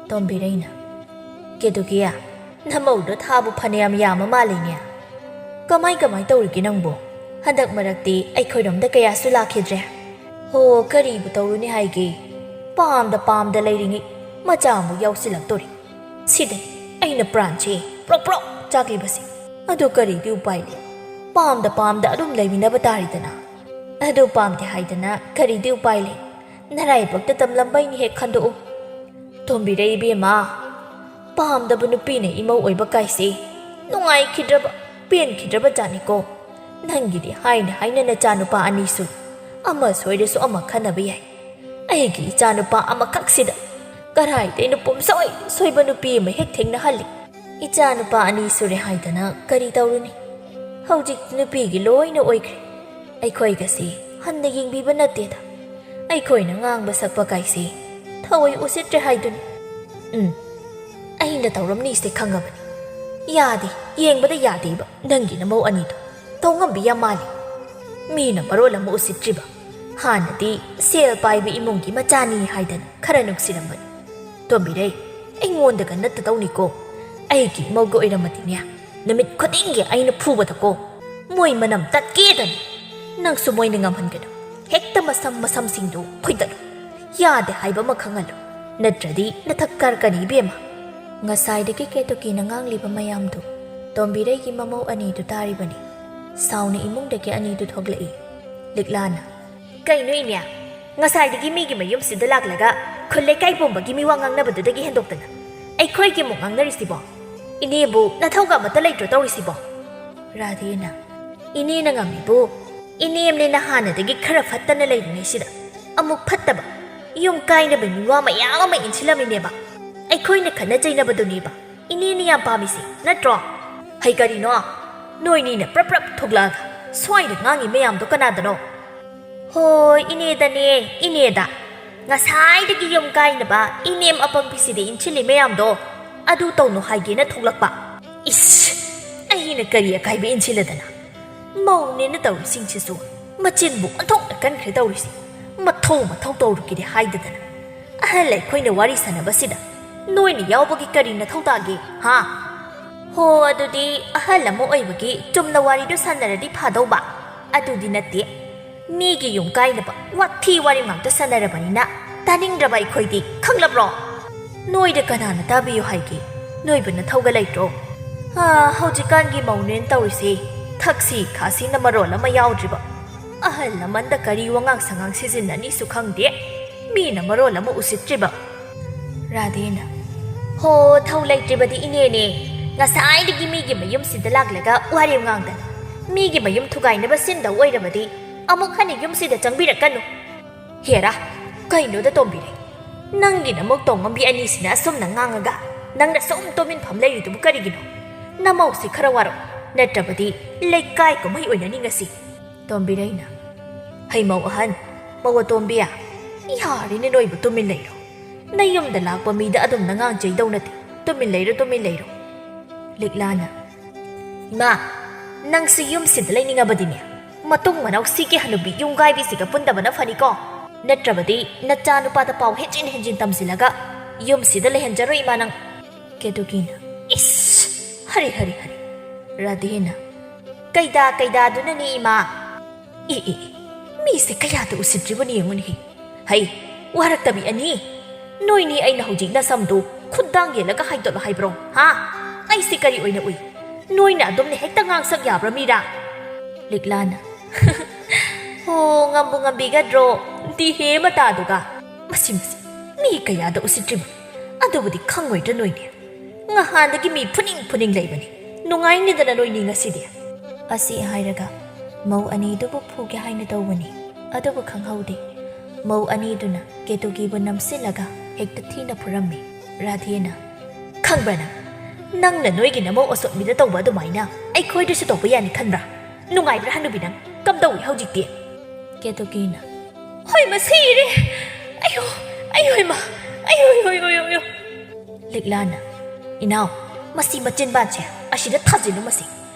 ꯇꯣꯝꯕꯤꯔꯩꯅ, "ꯀꯦꯇꯨꯀꯤ, ꯅꯃꯧꯗꯣ ꯊꯥꯕꯨ ꯐꯅꯌꯥꯝ ꯌꯥꯝꯃ ꯃꯥꯜꯂꯤꯅꯦ꯫ ꯀꯃꯥꯏ ꯀꯃꯥꯏ ꯇꯧꯔꯤꯒꯦ ꯅꯪꯕꯣ? ꯍꯟꯗꯛ ꯃꯔꯛꯇꯤ ꯑꯩꯈꯣꯏꯔꯣꯝꯗ ꯀꯌꯥꯁꯨ ꯂꯥꯛꯈꯤꯗ꯭ꯔꯦ꯫" "ꯍꯣ, ꯀꯔꯤꯕꯨ ꯇꯧꯔꯨꯅꯤ ꯍꯥꯏꯒꯦ? ꯄꯥꯝꯗ ꯄꯥꯝꯗ ꯂꯩꯔꯤꯉꯩ ꯃꯆꯥ ꯑꯃꯨꯛ ꯌꯥꯎꯁꯤꯜꯂꯛꯇꯣꯔꯤ꯫ ꯁꯤꯗꯅꯤ ꯑꯩꯅ ꯄ꯭ꯔꯥꯟꯁꯦ ꯄ꯭ꯔꯣꯛ ꯄ꯭ꯔꯣꯛ ꯆꯥꯛꯂꯤꯕꯁꯦ꯫ ꯑꯗꯨ ꯀꯔꯤꯗꯤ ꯎꯄꯥꯏ ꯂꯩ? ꯄꯥꯝꯗ ꯄꯥꯝꯗ ꯑꯗꯨꯝ ꯂꯩꯃꯤꯟꯅꯕ ꯇꯥꯔꯦꯗꯅ꯫ ꯑꯗꯨ ꯄꯥꯝꯗꯦ ꯍꯥꯏꯗꯅ ꯀꯔꯤꯗꯤ ꯎꯄꯥꯏ ꯂꯩ? ꯅꯔꯥꯏꯕꯛꯇ ꯇꯝꯂꯝꯕꯩꯅꯤ ꯍꯦꯛ ꯈꯟꯗꯣꯛꯎ꯫" "ꯇꯣꯝꯕꯤꯔꯩ ꯏꯕꯦꯝꯃ, ꯄꯥꯝꯗꯕ ꯅꯨꯄꯤꯅ ꯏꯃꯧ ꯑꯣꯏꯕ ꯀꯥꯏꯁꯦ ꯅꯨꯡꯉꯥꯏꯈꯤꯗ꯭ꯔꯕ, ꯄꯦꯟꯈꯤꯗ꯭ꯔꯕ ꯖꯥꯠꯅꯤꯀꯣ꯫ ꯅꯪꯒꯤꯗꯤ ꯍꯥꯏꯅ ꯍꯥꯏꯅ ꯅꯆꯥꯅꯨꯄꯥ ꯑꯅꯤꯁꯨ ꯑꯃ ꯁꯣꯏꯔꯁꯨ ꯑꯃ ꯈꯟꯅꯕ ꯌꯥꯏ꯫ ꯑꯩꯒꯤ ꯏꯆꯥꯅꯨꯄꯥ ꯑꯃꯈꯛꯁꯤꯗ ꯀꯔꯥꯏꯗꯩꯅꯣ ꯄꯨꯝꯁꯣꯏ ꯁꯣꯏꯕ ꯅꯨꯄꯤ ꯑꯃ ꯍꯦꯛ ꯊꯦꯡꯅꯍꯜꯂꯤ꯫ ꯏꯆꯥꯅꯨꯄꯥ ꯑꯅꯤ ꯁꯨꯔꯦ ꯍꯥꯏꯗꯅ ꯀꯔꯤ ꯇꯧꯔꯨꯅꯤ? ꯍꯧꯖꯤꯛ ꯅꯨꯄꯤꯒꯤ ꯂꯣꯏꯅ ꯑꯣꯏꯈ꯭ꯔꯦ꯫ ꯑꯩꯈꯣꯏꯒꯁꯤ ꯍꯟꯅ ꯌꯦꯡꯕꯤꯕ ꯅꯠꯇꯦꯗ꯫ ꯑꯩꯈꯣꯏꯅ ꯉꯥꯡꯕ ꯁꯛꯄ ꯀꯥꯏꯁꯤ ꯊꯑꯣꯏ ꯎꯁꯤꯠꯇ꯭ꯔꯦ ꯍꯥꯏꯗꯨꯅꯤ꯫ ꯎꯝ, ꯑꯩꯅ ꯇꯧꯔꯝꯅꯤꯁꯦ ꯈꯪꯉꯕꯅꯤ꯫ ꯌꯥꯗꯦ, ꯌꯦꯡꯕꯗ ꯌꯥꯗꯦꯕ ꯅꯪꯒꯤ ꯅꯃꯧ ꯑꯅꯤꯗꯣ꯫ ꯇꯧꯉꯝꯕꯤ ꯌꯥꯝ ꯃꯥꯜꯂꯤ꯫ ꯃꯤꯅ ꯃꯔꯣꯜ ꯑꯃ ꯎꯁꯤꯠꯇ꯭ꯔꯤꯕ꯫ ꯍꯥꯟꯅꯗꯤ ꯁꯦꯜ ꯄꯥꯏꯕ ꯏꯃꯨꯡꯒꯤ ꯃꯆꯥꯅꯤ ꯍꯥꯏꯗꯅ ꯈꯔ ꯅꯨꯡꯁꯤꯔꯝꯕꯅꯤ꯫ ꯇꯣꯝꯕꯤꯔꯩ, ꯑꯩꯉꯣꯟꯗꯒ ꯅꯠꯇꯗꯧꯅꯤꯀꯣ꯫ ꯑꯩꯒꯤ ꯏꯃꯧꯒ ꯑꯣꯏꯔꯝꯃꯗꯤꯅꯦ, ꯅꯨꯃꯤꯠ ꯈꯨꯗꯤꯡꯒꯤ ꯑꯩꯅ ꯐꯨꯕꯗꯀꯣ, ꯃꯣꯏ ꯃꯅꯝ ꯇꯠꯀꯦꯗꯅꯤ꯫ ꯅꯪꯁꯨ ꯃꯣꯏꯅ ꯉꯝꯍꯟꯒꯅꯨ꯫ ꯍꯦꯛꯇ ꯃꯁꯝ ꯃꯁꯝꯁꯤꯡꯗꯨ ꯐꯣꯏꯗꯠꯂꯨ꯫ ꯌꯥꯗꯦ ꯍꯥꯏꯕ ꯑꯃ ꯈꯪꯍꯜꯂꯨ꯫ ꯅꯠꯇ꯭ꯔꯗꯤ ꯅꯊꯛ ꯀꯥꯔꯛꯀꯅꯤ ꯏꯕꯦꯝꯃ꯫ ꯉꯁꯥꯏꯗꯒꯤ ꯀꯦꯇꯨꯀꯤꯅ ꯉꯥꯡꯂꯤꯕ ꯃꯌꯥꯝꯗꯨ ꯇꯣꯝꯕꯤꯔꯩꯒꯤ ꯃꯃꯧ ꯑꯅꯤꯗꯨ ꯇꯥꯔꯤꯕꯅꯤ꯫ ꯁꯥꯎꯅ ꯏꯃꯨꯡꯗꯒꯤ ꯑꯅꯤꯗꯨ ꯊꯣꯛꯂꯛꯏ꯫ ꯂꯤꯛꯂꯥꯅ, "ꯀꯩꯅꯣ ꯏꯅꯦ? ꯉꯁꯥꯏꯗꯒꯤ ꯃꯤꯒꯤ ꯃꯌꯨꯝꯁꯤꯗ ꯂꯥꯛꯂꯒ ꯈꯨꯜ ꯂꯩꯀꯥꯏ ꯄꯨꯝꯕꯒꯤ ꯃꯤꯋꯥ ꯉꯥꯡꯅꯕꯗꯨꯗꯒꯤ ꯍꯦꯟꯗꯣꯛꯇꯅ ꯑꯩꯈꯣꯏꯒꯤ ꯑꯃꯨꯛ ꯉꯥꯡꯅꯔꯤꯁꯤꯕꯣ? ꯏꯅꯦꯕꯨ ꯅꯊꯧꯒ ꯑꯃꯠꯇ ꯂꯩꯇ꯭ꯔꯣ ꯇꯧꯔꯤꯁꯤꯕꯣ?" ꯔꯥꯙꯦꯅ, "ꯏꯅꯦꯅ ꯉꯝꯃꯤꯕꯨ, ꯏꯅꯦꯝꯅꯦꯅ ꯍꯥꯟꯅꯗꯒꯤ ꯈꯔ ꯐꯠꯇꯅ ꯂꯩꯔꯤꯉꯩꯁꯤꯗ ꯑꯃꯨꯛ ꯐꯠꯇꯕ, ꯌꯨꯝ ꯀꯥꯏꯅꯕ ꯃꯤꯋꯥ ꯃꯌꯥꯝ ꯑꯃ ꯏꯟꯁꯤꯜꯂꯝꯃꯤꯅꯦꯕ꯫ ꯑꯩꯈꯣꯏꯅ ꯈꯠꯅ ꯆꯩꯅꯕꯗꯨꯅꯦꯕ ꯏꯅꯦꯅ ꯌꯥꯝ ꯄꯥꯝꯃꯤꯁꯦ, ꯅꯠꯇ꯭ꯔꯣ? ꯍꯩ, ꯀꯔꯤꯅꯣ? ꯅꯣꯏꯅꯤꯅ ꯄ꯭ꯔꯞ ꯄ꯭ꯔꯞ ꯊꯣꯛꯂꯛꯑꯒ ꯁ꯭ꯋꯥꯏꯗ ꯉꯥꯡꯉꯤ ꯃꯌꯥꯝꯗꯣ ꯀꯅꯥꯗꯅꯣ?" "ꯍꯣꯏ, ꯏꯅꯦꯗꯅꯦ, ꯏꯅꯦꯗ꯫ ꯉꯁꯥꯏꯗꯒꯤ ꯌꯨꯝ ꯀꯥꯏꯅꯕ ꯏꯅꯦꯝ ꯑꯄꯪꯕꯤꯁꯤꯗ ꯏꯟꯁꯤꯜꯂꯤ ꯃꯌꯥꯝꯗꯣ ꯑꯗꯨ ꯇꯧꯅꯨ ꯍꯥꯏꯒꯦꯅ ꯊꯣꯛꯂꯛꯄ꯫ ꯏꯁ, ꯑꯩꯅ ꯀꯔꯤ ꯑꯀꯥꯏꯕ ꯏꯟꯁꯤꯜꯂꯗꯅ? ꯃꯧꯅꯦꯅ ꯇꯧꯔꯤꯁꯤꯡꯁꯤꯁꯨ ꯃꯆꯤꯟꯕꯨ ꯑꯣꯟꯊꯣꯛꯅ ꯀꯟꯈ꯭ꯔꯦ ꯇꯧꯔꯤꯁꯦ꯫ ꯃꯊꯧ ꯃꯊꯧ ꯇꯧꯔꯨꯒꯦꯗꯤ ꯍꯥꯏꯗꯗꯅ꯫ ꯑꯍꯜ ꯑꯩꯈꯣꯏꯅ ꯋꯥꯔꯤ ꯁꯥꯟꯅꯕꯁꯤꯗ ꯅꯣꯏꯅ ꯌꯥꯎꯕꯒꯤ ꯀꯔꯤ ꯅꯊꯧ ꯇꯥꯒꯦ, ꯍꯥ?" "ꯍꯣ, ꯑꯗꯨꯗꯤ ꯑꯍꯜ ꯑꯃ ꯑꯣꯏꯕꯒꯤ ꯆꯨꯝꯅ ꯋꯥꯔꯤꯗꯣ ꯁꯥꯟꯅꯔꯗꯤ ꯐꯥꯗꯧꯕ꯫ ꯑꯗꯨꯗꯤ ꯅꯠꯇꯦ꯫ ꯃꯤꯒꯤ ꯌꯨꯝ ꯀꯥꯏꯅꯕ ꯋꯥꯊꯤ ꯋꯥꯔꯦꯝ ꯉꯥꯛꯇ ꯁꯥꯟꯅꯔꯕꯅꯤꯅ ꯇꯥꯅꯤꯡꯗ꯭ꯔꯕ ꯑꯩꯈꯣꯏꯗꯤ, ꯈꯪꯂꯕ꯭ꯔꯣ? ꯅꯣꯏꯗ ꯀꯅꯥꯅ ꯇꯥꯕꯤꯌꯨ ꯍꯥꯏꯒꯦ? ꯅꯣꯏꯕꯨ ꯅꯊꯧꯒ ꯂꯩꯇ꯭ꯔꯣ? ꯑꯥ, ꯍꯧꯖꯤꯛꯀꯥꯟꯒꯤ ꯃꯧꯅꯦꯅ ꯇꯧꯔꯤꯁꯦ ꯊꯛꯁꯤ ꯈꯥꯁꯤꯅ ꯃꯔꯣꯜ ꯑꯃ ꯌꯥꯎꯗ꯭ꯔꯤꯕ꯫ ꯑꯍꯜ ꯂꯃꯟꯗ ꯀꯔꯤ ꯋꯥꯉꯥꯡ ꯁꯉꯥꯡ ꯁꯤꯖꯤꯟꯅꯅꯤꯁꯨ ꯈꯪꯗꯦ꯫ ꯃꯤꯅ ꯃꯔꯣꯜ ꯑꯃ ꯎꯁꯤꯠꯇ꯭ꯔꯤꯕ꯫" ꯔꯥꯙꯦꯅ, "ꯍꯣ, ꯊꯧ ꯂꯩꯇ꯭ꯔꯤꯕꯗꯤ ꯏꯅꯦꯅꯦ꯫ ꯉꯁꯥꯏꯗꯒꯤ ꯃꯤꯒꯤ ꯃꯌꯨꯝꯁꯤꯗ ꯂꯥꯛꯂꯒ ꯋꯥꯔꯦꯝ ꯉꯥꯡꯗꯅ ꯃꯤꯒꯤ ꯃꯌꯨꯝ ꯊꯨꯒꯥꯏꯅꯕ ꯁꯤꯟꯗꯧ ꯑꯣꯏꯔꯕꯗꯤ ꯑꯃꯨꯛ ꯍꯟꯅ ꯌꯨꯝꯁꯤꯗ ꯆꯪꯕꯤꯔꯛꯀꯅꯨ꯫ ꯍꯦꯔꯥ, ꯀꯩꯅꯣꯗ ꯇꯣꯝꯕꯤꯔꯩ? ꯅꯪꯒꯤ ꯅꯃꯧ ꯇꯣꯡꯉꯝꯕꯤ ꯑꯅꯤꯁꯤꯅ ꯑꯁꯨꯝꯅ ꯉꯥꯡꯉꯒ ꯅꯪꯅ ꯁꯨꯝ ꯇꯨꯃꯤꯟ ꯐꯝ ꯂꯩꯔꯤꯗꯨꯕꯨ ꯀꯔꯤꯒꯤꯅꯣ? ꯅꯃꯧꯁꯤ ꯈꯔ ꯋꯥꯔꯣ, ꯅꯠꯇ꯭ꯔꯕꯗꯤ ꯂꯩꯀꯥꯏ ꯀꯨꯝꯍꯩ ꯑꯣꯏꯅꯅꯤ ꯉꯁꯤ꯫" ꯇꯣꯝꯕꯤꯔꯩꯅ, "ꯍꯩꯃꯧ ꯑꯍꯟ, ꯃꯧ ꯑꯇꯣꯝꯕꯤ, ꯌꯥꯔꯦꯅꯦ ꯅꯣꯏꯕꯨ ꯇꯨꯃꯤꯟ ꯂꯩꯔꯣ꯫ ꯅꯌꯨꯝꯗ ꯂꯥꯛꯄ ꯃꯤꯗ ꯑꯗꯨꯝꯅ ꯉꯥꯡ ꯆꯩꯗꯧ ꯅꯠꯇꯦ꯫ ꯇꯨꯃꯤꯟ ꯂꯩꯔꯣ, ꯇꯨꯃꯤꯟ ꯂꯩꯔꯣ꯫" ꯂꯤꯛꯂꯥꯅ, "ꯏꯃꯥ, ꯅꯪꯁꯨ ꯌꯨꯝꯁꯤꯗ ꯂꯩꯅꯤꯡꯉꯕꯗꯤꯅꯦ, ꯃꯇꯨꯡ ꯃꯅꯥꯎ ꯁꯤꯒꯤ ꯍꯅꯨꯕꯤ ꯌꯨꯝꯒꯥꯏꯕꯤꯁꯤꯒ ꯄꯨꯟꯗꯕꯅ ꯐꯅꯤꯀꯣ꯫ ꯅꯠꯇ꯭ꯔꯕꯗꯤ ꯅꯆꯥ ꯅꯨꯄꯥꯗ ꯄꯥꯎ ꯍꯦꯟꯖꯤꯟ ꯍꯦꯟꯖꯤꯟ ꯇꯝꯁꯤꯜꯂꯒ ꯌꯨꯝꯁꯤꯗ ꯂꯩꯍꯟꯖꯔꯣꯏ ꯏꯃꯥ ꯅꯪ꯫" ꯀꯦꯇꯨꯀꯤꯅ, "ꯏꯁ! ꯍꯔꯦ, ꯍꯔꯦ, ꯍꯔꯦ꯫" ꯔꯥꯙꯦꯅ, "ꯀꯩꯗꯥ, ꯀꯩꯗꯥꯗꯨꯅꯅꯦ ꯏꯃꯥ꯫" "ꯏ, ꯏ, ꯏ, ꯃꯤꯁꯦ ꯀꯌꯥꯗ ꯎꯁꯤꯠꯇ꯭ꯔꯤꯕꯅꯤ ꯌꯦꯡꯉꯨꯅꯦꯍꯦ꯫ ꯍꯩ, ꯋꯥꯔꯛꯇꯕꯤ ꯑꯅꯤ, ꯅꯣꯏꯅꯤ ꯑꯩꯅ ꯍꯧꯖꯤꯛ ꯅꯁꯝꯗꯨ ꯈꯨꯠꯗꯥꯡ ꯌꯦꯜꯂꯒ ꯍꯥꯏꯗꯣꯛꯂꯣ ꯍꯥꯏꯕ꯭ꯔꯣ? ꯍꯥ? ꯑꯩꯁꯤ ꯀꯔꯤ ꯑꯣꯏꯅ ꯎꯏ? ꯅꯣꯏꯅ ꯑꯗꯨꯝꯅ ꯍꯦꯛꯇ ꯉꯥꯡꯁꯛ ꯌꯥꯕ꯭ꯔꯥ ꯃꯤꯔꯥ? ꯂꯤꯛꯂꯥꯅ, "ꯍꯣ, ꯉꯝꯕꯨ ꯉꯝꯕꯤꯒꯗ꯭ꯔꯣ? ꯗꯤꯍꯦ ꯃꯇꯥꯗꯨꯒ꯫ ꯃꯁꯤ, ꯃꯁꯤ, ꯃꯤ ꯀꯌꯥꯗ ꯎꯁꯤꯠꯇ꯭ꯔꯤꯕ? ꯑꯗꯨꯕꯨꯗꯤ ꯈꯪꯉꯣꯏꯗ꯭ꯔꯥ ꯅꯣꯏꯅꯦ? ꯉꯍꯥꯟꯗꯒꯤ ꯃꯤ ꯐꯨꯅꯤꯡ ꯐꯨꯅꯤꯡ ꯂꯩꯕꯅꯤ꯫ ꯅꯨꯡꯉꯥꯏꯅꯤꯗꯅ ꯅꯣꯏꯅꯤ ꯉꯁꯤꯗꯤ?" ꯑꯁꯤ ꯍꯥꯏꯔꯒ ꯃꯧ ꯑꯅꯤꯗꯨꯕꯨ ꯐꯨꯒꯦ ꯍꯥꯏꯅ ꯇꯧꯕꯅꯤ꯫ ꯑꯗꯨꯕꯨ ꯈꯪꯍꯧꯗꯦ꯫ ꯃꯧ ꯑꯅꯤꯗꯨꯅ ꯀꯦꯇꯨꯀꯤꯕꯨ ꯅꯝꯁꯤꯜꯂꯒ ꯍꯦꯛꯇ ꯊꯤꯅ ꯐꯨꯔꯝꯃꯤ꯫ ꯔꯥꯙꯦꯅ, "ꯈꯪꯕ꯭ꯔꯥ ꯅꯪ? ꯅꯪꯅ ꯅꯣꯏꯒꯤ ꯅꯃꯧ ꯑꯁꯣꯠꯃꯤꯗ ꯇꯧꯕ ꯑꯗꯨꯃꯥꯏꯅ ꯑꯩꯈꯣꯏꯗꯁꯨ ꯇꯧꯕ ꯌꯥꯅꯤ ꯈꯟꯕ꯭ꯔꯥ? ꯅꯨꯡꯉꯥꯏꯕ꯭ꯔꯥ ꯍꯅꯨꯕꯤ ꯅꯪ? ꯀꯝꯗꯧꯏ ꯍꯧꯖꯤꯛꯇꯤ?" ꯀꯦꯇꯨꯀꯤꯅ, "ꯍꯣꯏ, ꯃꯁꯤꯔꯦ! ꯑꯌꯣ! ꯑꯌꯣ ꯏꯃꯥ! ꯑꯌꯣ, ꯑꯌꯣ, ꯑꯌꯣ, ꯑꯌꯣ, ꯑꯌꯣ!" ꯂꯤꯛꯂꯥꯅ, "ꯏꯅꯥꯎ, ꯃꯁꯤ ꯃꯆꯤꯟꯕꯥꯟꯁꯦ ꯑꯁꯤꯗ ꯊꯥꯖꯤꯜꯂꯨ ꯃꯁꯤ꯫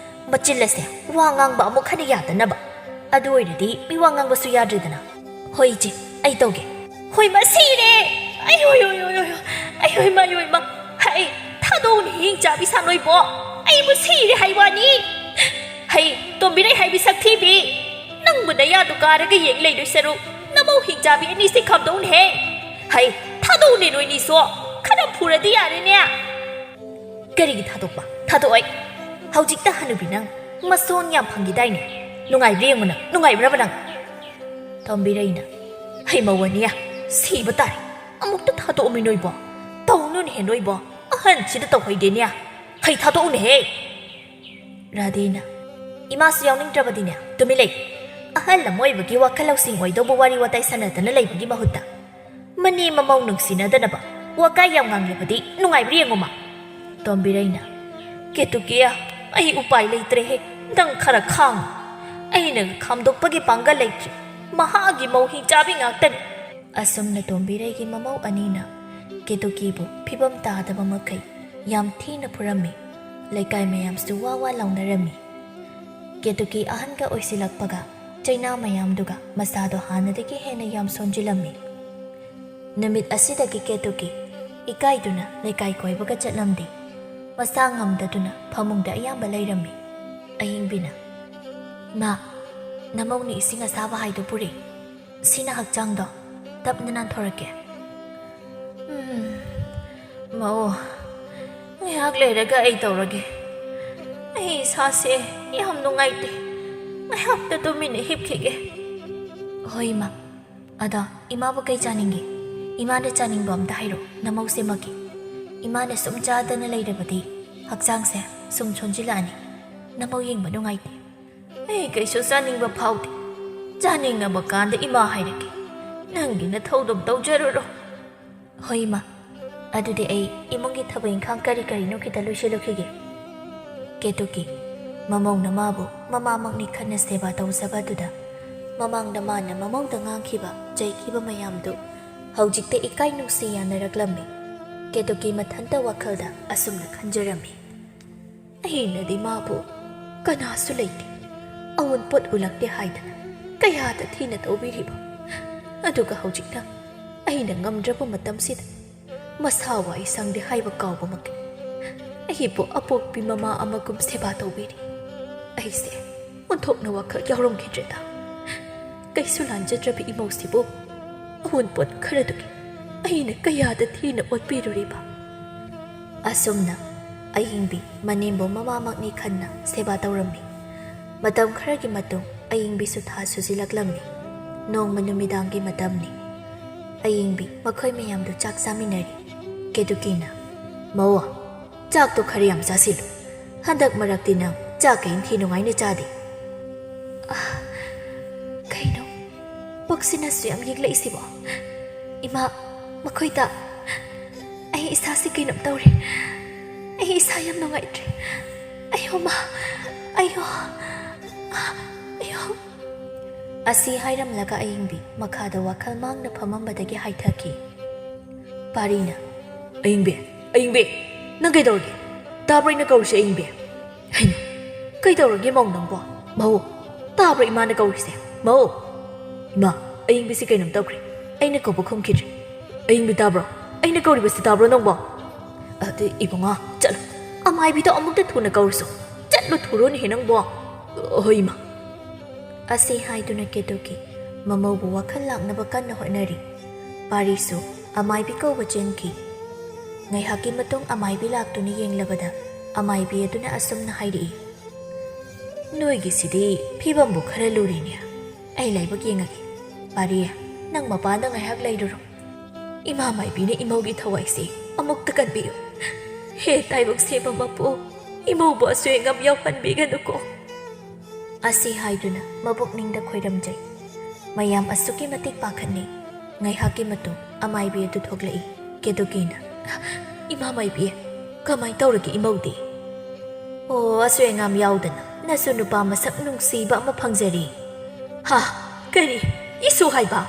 ꯃꯆꯤꯜ ꯑꯁꯦ ꯋꯥ ꯉꯥꯡꯕ ꯑꯃꯨꯛ ꯍꯟꯅ ꯌꯥꯗꯅꯕ꯫ ꯑꯗꯨ ꯑꯣꯏꯔꯗꯤ ꯃꯤ ꯋꯥ ꯉꯥꯡꯕꯁꯨ ꯌꯥꯗ꯭ꯔꯦꯗꯅ꯫ ꯍꯣꯏ ꯏꯆꯦ, ꯑꯩ ꯇꯧꯒꯦ꯫" "ꯍꯣꯏ, ꯃꯁꯤꯔꯦ! ꯑꯌꯣ, ꯑꯌꯣ, ꯑꯌꯣ, ꯑꯌꯣ, ꯑꯌꯣ! ꯑꯌꯣ ꯏꯃꯥ, ꯑꯌꯣ ꯏꯃꯥ! ꯍꯩ, ꯊꯥꯗꯣꯛꯎꯅꯦ ꯍꯤꯡ ꯆꯥꯕꯤ ꯁꯥꯅꯣꯏꯕꯣ! ꯑꯩꯕꯨ ꯁꯤꯔꯦ ꯍꯥꯏ ꯋꯥꯅꯤ! ꯍꯩ, ꯇꯣꯝꯕꯤꯔꯩ ꯍꯥꯏꯕꯤ ꯁꯛꯊꯤꯕꯤ! ꯅꯪꯕꯨ ꯅꯌꯥꯗꯨ ꯀꯥꯔꯒ ꯌꯦꯡ ꯂꯩꯗꯣꯏ ꯁꯔꯨꯛ ꯅꯃꯧ ꯍꯤꯡ ꯆꯥꯕꯤ ꯑꯅꯤꯁꯤ ꯈꯥꯝꯗꯣꯛꯎꯅꯦꯍꯦ! ꯍꯩ, ꯊꯥꯗꯣꯛꯎꯅꯦ ꯅꯣꯏꯅꯤꯁꯨ! ꯈꯔ ꯐꯨꯔꯗꯤ ꯌꯥꯔꯦꯅꯦ!" "ꯀꯔꯤꯒꯤ ꯊꯥꯗꯣꯛꯄ? ꯊꯥꯗꯣꯛꯑꯣꯏ꯫ ꯍꯧꯖꯤꯛꯇ ꯍꯅꯨꯕꯤ ꯅꯪ ꯃꯁꯣꯟ ꯌꯥꯝ ꯐꯪꯈꯤꯗꯥꯏꯅꯦ? ꯅꯨꯡꯉꯥꯏꯕ꯭ꯔꯥ ꯌꯦꯡꯉꯨ ꯅꯪ, ꯅꯨꯡꯉꯥꯏꯕ꯭ꯔꯕ ꯅꯪ?" ꯇꯣꯝꯕꯤꯔꯩꯅ, "ꯍꯩ ꯃꯧ ꯑꯅꯤꯌꯥ, ꯁꯤꯕ ꯇꯥꯔꯦ꯫ ꯑꯃꯨꯛꯇ ꯊꯥꯗꯣꯛꯑꯝꯃꯤ ꯅꯣꯏꯕꯣ꯫ ꯇꯧꯅꯨꯅꯦꯍꯦ ꯅꯣꯏꯕꯣ꯫ ꯑꯍꯟꯁꯤꯗ ꯇꯧꯍꯩꯗꯦꯅꯦ꯫ ꯍꯩ ꯊꯥꯗꯣꯛꯎꯅꯦꯍꯦ!" ꯔꯥꯙꯦꯅ, "ꯏꯃꯥꯁꯨ ꯌꯥꯎꯅꯤꯡꯗ꯭ꯔꯕꯗꯤꯅꯦ, ꯇꯨꯃꯤꯟ ꯂꯩ꯫ ꯑꯍꯜ ꯑꯃ ꯑꯣꯏꯕꯒꯤ ꯋꯥꯈꯜ ꯂꯧꯁꯤꯡ ꯑꯣꯏꯗꯧꯕ ꯋꯥꯔꯤ ꯋꯥꯇꯥꯏ ꯁꯥꯟꯅꯗꯅ ꯂꯩꯕꯒꯤ ꯃꯍꯨꯠꯇ ꯃꯅꯦ ꯃꯃꯧ ꯅꯨꯡꯁꯤꯅꯗꯅꯕ ꯋꯥꯀꯥꯏ ꯌꯥꯝ ꯉꯥꯡꯂꯕꯗꯤ ꯅꯨꯡꯉꯥꯏꯕ꯭ꯔꯥ ꯌꯦꯡꯉꯨꯃ꯫" ꯇꯣꯝꯕꯤꯔꯩꯅ, "ꯀꯦꯇꯨꯀꯤ, ꯑꯩ ꯎꯄꯥꯏ ꯂꯩꯇ꯭ꯔꯦꯍꯦ꯫ ꯅꯪ ꯈꯔ ꯈꯥꯡꯉꯨ꯫ ꯑꯩꯅ ꯈꯥꯝꯗꯣꯛꯄꯒꯤ ꯄꯥꯡꯒꯜ ꯂꯩꯇ꯭ꯔꯦ꯫ ꯃꯍꯥꯛꯀꯤ ꯃꯧ ꯍꯤꯡꯆꯥꯕꯤ ꯉꯥꯛꯇꯅꯤ꯫" ꯑꯁꯨꯝꯅ ꯇꯣꯝꯕꯤꯔꯩꯒꯤ ꯃꯃꯧ ꯑꯅꯤꯅ ꯀꯦꯇꯨꯀꯤꯕꯨ ꯐꯤꯕꯝ ꯇꯥꯗꯕ ꯃꯈꯩ ꯌꯥꯝ ꯊꯤꯅ ꯐꯨꯔꯝꯃꯤ꯫ ꯂꯩꯀꯥꯏ ꯃꯌꯥꯝꯁꯨ ꯋꯥ ꯋꯥ ꯂꯥꯎꯅꯔꯝꯃꯤ꯫ ꯀꯦꯇꯨꯀꯤ ꯑꯍꯟꯒ ꯑꯣꯏꯁꯤꯜꯂꯛꯄꯒ ꯆꯩꯅꯥ ꯃꯌꯥꯝꯗꯨꯒ ꯃꯁꯥꯗꯣ ꯍꯥꯟꯅꯗꯒꯤ ꯍꯦꯟꯅ ꯌꯥꯝ ꯁꯣꯟꯖꯤꯜꯂꯝꯃꯤ꯫ ꯅꯨꯃꯤꯠ ꯑꯁꯤꯗꯒꯤ ꯀꯦꯇꯨꯀꯤ ꯏꯀꯥꯏꯗꯨꯅ ꯂꯩꯀꯥꯏ ꯀꯣꯏꯕꯒ ꯆꯠꯂꯝꯗꯦ꯫ ꯃꯁꯥ ꯉꯝꯗꯗꯨꯅ ꯐꯃꯨꯡꯗ ꯑꯌꯥꯝꯕ ꯂꯩꯔꯝꯃꯤ꯫ ꯑꯍꯤꯡꯕꯤꯅ, "ꯏꯃꯥ, ꯅꯃꯧꯅ ꯏꯁꯤꯡ ꯑꯁꯥꯕ ꯍꯥꯏꯗꯣ ꯄꯨꯔꯛꯏ꯫ ꯁꯤꯅ ꯍꯛꯆꯥꯡꯗꯣ ꯇꯞꯅ ꯅꯥꯟꯊꯣꯔꯛꯀꯦ꯫" "ꯎꯝ, ꯃꯧ, ꯉꯥꯏꯍꯥꯛ ꯂꯩꯔꯒ ꯑꯩ ꯇꯧꯔꯒꯦ꯫ ꯑꯩ ꯏꯁꯥꯁꯦ ꯌꯥꯝ ꯅꯨꯡꯉꯥꯏꯇꯦ꯫ ꯉꯥꯏꯍꯥꯛꯇ ꯇꯨꯃꯤꯟꯅ ꯍꯤꯞꯈꯤꯒꯦ꯫ ꯍꯣꯏ, ꯏꯃꯥ꯫ ꯑꯗꯣ ꯏꯃꯥꯕꯨ ꯀꯩ ꯆꯥꯅꯤꯡꯒꯦ? ꯏꯃꯥꯅ ꯆꯥꯅꯤꯡꯕ ꯑꯝꯇ ꯍꯥꯏꯔꯣ, ꯅꯃꯧꯁꯦꯃꯛꯀꯤ꯫ ꯏꯃꯥꯅ ꯁꯨꯝ ꯆꯥꯗꯅ ꯂꯩꯔꯕꯗꯤ ꯍꯛꯆꯥꯡꯁꯦ ꯁꯨꯝ ꯁꯣꯟꯖꯤꯜꯂꯛꯑꯅꯤ꯫ ꯅꯃꯧ ꯌꯦꯡꯕ ꯅꯨꯡꯉꯥꯏꯇꯦ꯫ ꯑꯩ ꯀꯩꯁꯨ ꯆꯥꯅꯤꯡꯕ ꯐꯥꯎꯗꯦ꯫ ꯆꯥꯅꯤꯡꯉꯕ ꯀꯥꯟꯗ ꯏꯃꯥ ꯍꯥꯏꯔꯛꯀꯦ꯫ ꯅꯪꯒꯤ ꯅꯊꯧꯗꯨꯝ ꯇꯧꯖꯔꯨꯔꯣ꯫ ꯍꯣꯏ, ꯏꯃꯥ꯫ ꯑꯗꯨꯗꯤ ꯑꯩ ꯏꯃꯨꯡꯒꯤ ꯊꯕꯛ ꯏꯪꯈꯥꯡ ꯀꯔꯤ ꯀꯔꯤꯅꯣ ꯈꯤꯇ ꯂꯣꯏꯁꯤꯜꯂꯨꯈꯤꯒꯦ꯫ ꯀꯦꯇꯨꯀꯤ ꯃꯃꯧꯅ ꯃꯥꯕꯨ ꯃꯃꯥꯃꯛꯅꯤ ꯈꯟꯅ ꯁꯦꯕꯥ ꯇꯧꯖꯕ ꯑꯗꯨꯗ ꯃꯃꯥꯡꯗ ꯃꯥꯅ ꯃꯃꯧꯗ ꯉꯥꯡꯈꯤꯕ, ꯆꯩꯈꯤꯕ ꯃꯌꯥꯝꯗꯨ ꯍꯧꯖꯤꯛꯇ ꯏꯀꯥꯏ ꯅꯨꯡꯁꯤ ꯌꯥꯅꯔꯛꯂꯝꯃꯤ꯫ ꯀꯦꯇꯨꯀꯤ ꯃꯊꯟꯇ ꯋꯥꯈꯜꯗ ꯑꯁꯨꯝꯅ ꯈꯟꯖꯔꯝꯃꯤ꯫ ꯑꯩꯅꯗꯤ ꯃꯥꯕꯨ ꯀꯅꯥꯁꯨ ꯂꯩꯇꯦ, ꯑꯑꯣꯟꯄꯣꯠ ꯎꯂꯛꯇꯦ ꯍꯥꯏꯗꯅ ꯀꯌꯥꯗ ꯊꯤꯅ ꯇꯧꯕꯤꯔꯤꯕ, ꯑꯗꯨꯒ ꯍꯧꯖꯤꯛꯅ ꯑꯩꯅ ꯉꯝꯗ꯭ꯔꯕ ꯃꯇꯝꯁꯤꯗ ꯃꯁꯥ ꯋꯥꯏ ꯁꯪꯗꯦ ꯍꯥꯏꯕ ꯀꯥꯎꯕꯃꯛꯀꯤ ꯑꯩꯕꯨ ꯑꯄꯣꯛꯄꯤ ꯃꯃꯥ ꯑꯃꯒꯨꯝ ꯁꯦꯕꯥ ꯇꯧꯕꯤꯔꯤ꯫ ꯑꯩꯁꯦ ꯑꯣꯟꯊꯣꯛꯅ ꯋꯥꯈꯜ ꯌꯥꯎꯔꯝꯈꯤꯗ꯭ꯔꯦꯗ꯫ ꯀꯩꯁꯨ ꯂꯥꯟꯖꯗ꯭ꯔꯕ ꯏꯃꯧꯁꯤꯕꯨ ꯑꯑꯣꯟꯄꯣꯠ ꯈꯔꯗꯨꯒꯤ ꯑꯩꯅ ꯀꯌꯥꯗ ꯊꯤꯅ ꯑꯣꯠꯄꯤꯔꯨꯔꯤꯕ꯫ ꯑꯁꯨꯝꯅ ꯑꯌꯤꯡꯕꯤ ꯃꯅꯦꯝꯕꯨ ꯃꯃꯥꯃꯛꯅꯤ ꯈꯟꯅ ꯁꯦꯕꯥ ꯇꯧꯔꯝꯃꯤ꯫ ꯃꯇꯝ ꯈꯔꯒꯤ ꯃꯇꯨꯡ ꯑꯌꯤꯡꯕꯤꯁꯨ ꯊꯥ ꯁꯨꯖꯤꯜꯂꯛꯂꯝꯃꯤ꯫ ꯅꯣꯡꯃ ꯅꯨꯃꯤꯗꯥꯡꯒꯤ ꯃꯇꯝꯅꯤ꯫ ꯑꯌꯤꯡꯕꯤ ꯃꯈꯣꯏ ꯃꯌꯥꯝꯗꯨ ꯆꯥꯛ ꯆꯥꯃꯤꯟꯅꯔꯤ꯫ ꯀꯦꯇꯨꯀꯤꯅ, "ꯃꯧ, ꯆꯥꯛꯇꯣ ꯈꯔ ꯌꯥꯝ ꯆꯥꯁꯤꯜꯂꯨ꯫ ꯍꯟꯗꯛ ꯃꯔꯛꯇꯤ ꯅꯪ ꯆꯥꯛꯀ ꯏꯟꯊꯤ ꯅꯨꯡꯉꯥꯏꯅ ꯆꯥꯗꯦ꯫ ꯑꯥ, ꯀꯩꯅꯣ? ꯄꯨꯛꯁꯤꯅꯁꯨ ꯌꯥꯝ ꯌꯦꯛꯂꯛꯏꯁꯤꯕꯣ? ꯏꯃꯥ, ꯃꯈꯣꯏꯗ ꯑꯩ ꯏꯁꯥꯁꯤ ꯀꯩꯅꯣꯝ ꯇꯧꯔꯦ꯫ ꯑꯩ ꯏꯁꯥ ꯌꯥꯝ ꯅꯨꯡꯉꯥꯏꯇ꯭ꯔꯦ꯫ ꯑꯌꯣ ꯃꯥ, ꯑꯌꯣ, ꯑꯌꯣ!" ꯑꯁꯤ ꯍꯥꯏꯔꯝꯂꯒ ꯑꯌꯤꯡꯕꯤ ꯃꯈꯥꯗ ꯋꯥꯈꯜ ꯃꯥꯡꯅ ꯐꯝꯃꯝꯕꯗꯒꯤ ꯍꯥꯏꯊꯈꯤ꯫ ꯄꯥꯔꯤꯅ, "ꯑꯌꯤꯡꯕꯤ, ꯑꯌꯤꯡꯕꯤ, ꯅꯪ ꯀꯩꯗꯧꯔꯒꯦ? ꯇꯥꯕ꯭ꯔꯣ ꯑꯩꯅ ꯀꯧꯔꯤꯁꯦ, ꯑꯌꯤꯡꯕꯤ?" "ꯍꯩꯃꯥ, ꯀꯩꯗꯧꯔꯒꯦ ꯃꯧ ꯅꯪꯕꯣ? ꯃꯧ, ꯇꯥꯕ꯭ꯔꯣ ꯏꯃꯥꯅ ꯀꯧꯔꯤꯁꯦ? ꯃꯧ!" "ꯏꯃꯥ, ꯑꯌꯤꯡꯕꯤꯁꯤ ꯀꯩꯅꯣꯝ ꯇꯧꯈ꯭ꯔꯦ꯫ ꯑꯩꯅ ꯀꯧꯕ ꯈꯨꯝꯈꯤꯗ꯭ꯔꯦ꯫ ꯑꯌꯤꯡꯕꯤ ꯇꯥꯕ꯭ꯔꯣ? ꯑꯩꯅ ꯀꯧꯔꯤꯕꯁꯤ ꯇꯥꯕ꯭ꯔꯣ ꯅꯪꯕꯣ?" "ꯑꯗꯨ ꯏꯕꯨꯡꯉꯣ, ꯆꯠꯂꯣ꯫ ꯑꯃꯥꯏꯕꯤꯗꯣ ꯑꯃꯨꯛꯇ ꯊꯨꯅ ꯀꯧꯔꯨꯁꯣ꯫ ꯆꯠꯂꯣ ꯊꯨꯔꯣꯅꯦꯍꯦ ꯅꯪꯕꯣ꯫" "ꯍꯣꯏ ꯏꯃꯥ꯫" ꯑꯁꯤ ꯍꯥꯏꯗꯨꯅ ꯀꯦꯇꯨꯀꯤ ꯃꯃꯧꯕꯨ ꯋꯥꯈꯜ ꯂꯥꯛꯅꯕ ꯀꯟꯅ ꯍꯣꯠꯅꯔꯤ꯫ ꯄꯥꯔꯤꯁꯨ ꯑꯃꯥꯏꯕꯤ ꯀꯧꯕ ꯆꯦꯟꯈꯤ꯫ ꯉꯥꯏꯍꯥꯛꯀꯤ ꯃꯇꯨꯡ ꯑꯃꯥꯏꯕꯤ ꯂꯥꯛꯇꯨꯅ ꯌꯦꯡꯂꯕꯗ ꯑꯃꯥꯏꯕꯤ ꯑꯗꯨꯅ ꯑꯁꯨꯝꯅ ꯍꯥꯏꯔꯛꯏ, "ꯅꯣꯏꯒꯤꯁꯤꯗꯤ ꯐꯤꯕꯝꯕꯨ ꯈꯔ ꯂꯨꯔꯤꯅꯦ꯫ ꯑꯩ ꯂꯥꯏꯕꯛ ꯌꯦꯡꯉꯒꯦ꯫ ꯄꯥꯔꯤ, ꯅꯪ ꯃꯄꯥꯟꯗ ꯉꯥꯏꯍꯥꯛ ꯂꯩꯔꯨꯔꯣ꯫ ꯏꯃꯥ ꯃꯥꯏꯕꯤꯅ ꯏꯃꯧꯒꯤ ꯊꯋꯥꯏꯁꯦ ꯑꯃꯨꯛꯇ ꯀꯟꯕꯤꯌꯨ꯫ ꯍꯦ ꯇꯥꯏꯕꯪ ꯁꯦꯝꯕ ꯃꯄꯨ, ꯏꯃꯧꯕꯨ ꯑꯁꯣꯏ ꯑꯉꯥꯝ ꯌꯥꯎꯍꯟꯕꯤꯒꯅꯨꯀꯣ"꯫ ꯑꯁꯤ ꯍꯥꯏꯗꯨꯅ ꯃꯄꯨꯛꯅꯤꯡꯗ ꯈꯣꯏꯔꯝꯖꯩ꯫ ꯃꯌꯥꯝ ꯑꯁꯨꯛꯀꯤ ꯃꯇꯤꯛ ꯄꯥꯈꯠꯅꯩ꯫ ꯉꯥꯏꯍꯥꯛꯀꯤ ꯃꯇꯨꯡ ꯑꯃꯥꯏꯕꯤ ꯑꯗꯨ ꯊꯣꯛꯂꯛꯏ꯫ ꯀꯦꯇꯨꯀꯤꯅ, "ꯏꯃꯥ ꯃꯥꯏꯕꯤ, ꯀꯃꯥꯏ ꯇꯧꯔꯒꯦ ꯏꯃꯧꯗꯤ?" "ꯑꯣ, ꯑꯁꯣꯏ ꯑꯉꯥꯝ ꯌꯥꯎꯗꯅ ꯅꯁꯨ ꯅꯨꯄꯥ ꯃꯁꯛ ꯅꯨꯡꯁꯤꯕ ꯑꯃ ꯐꯪꯖꯔꯦ"꯫ "ꯍꯥ? ꯀꯔꯤ? ꯏꯁꯨ ꯍꯥꯏꯕ?"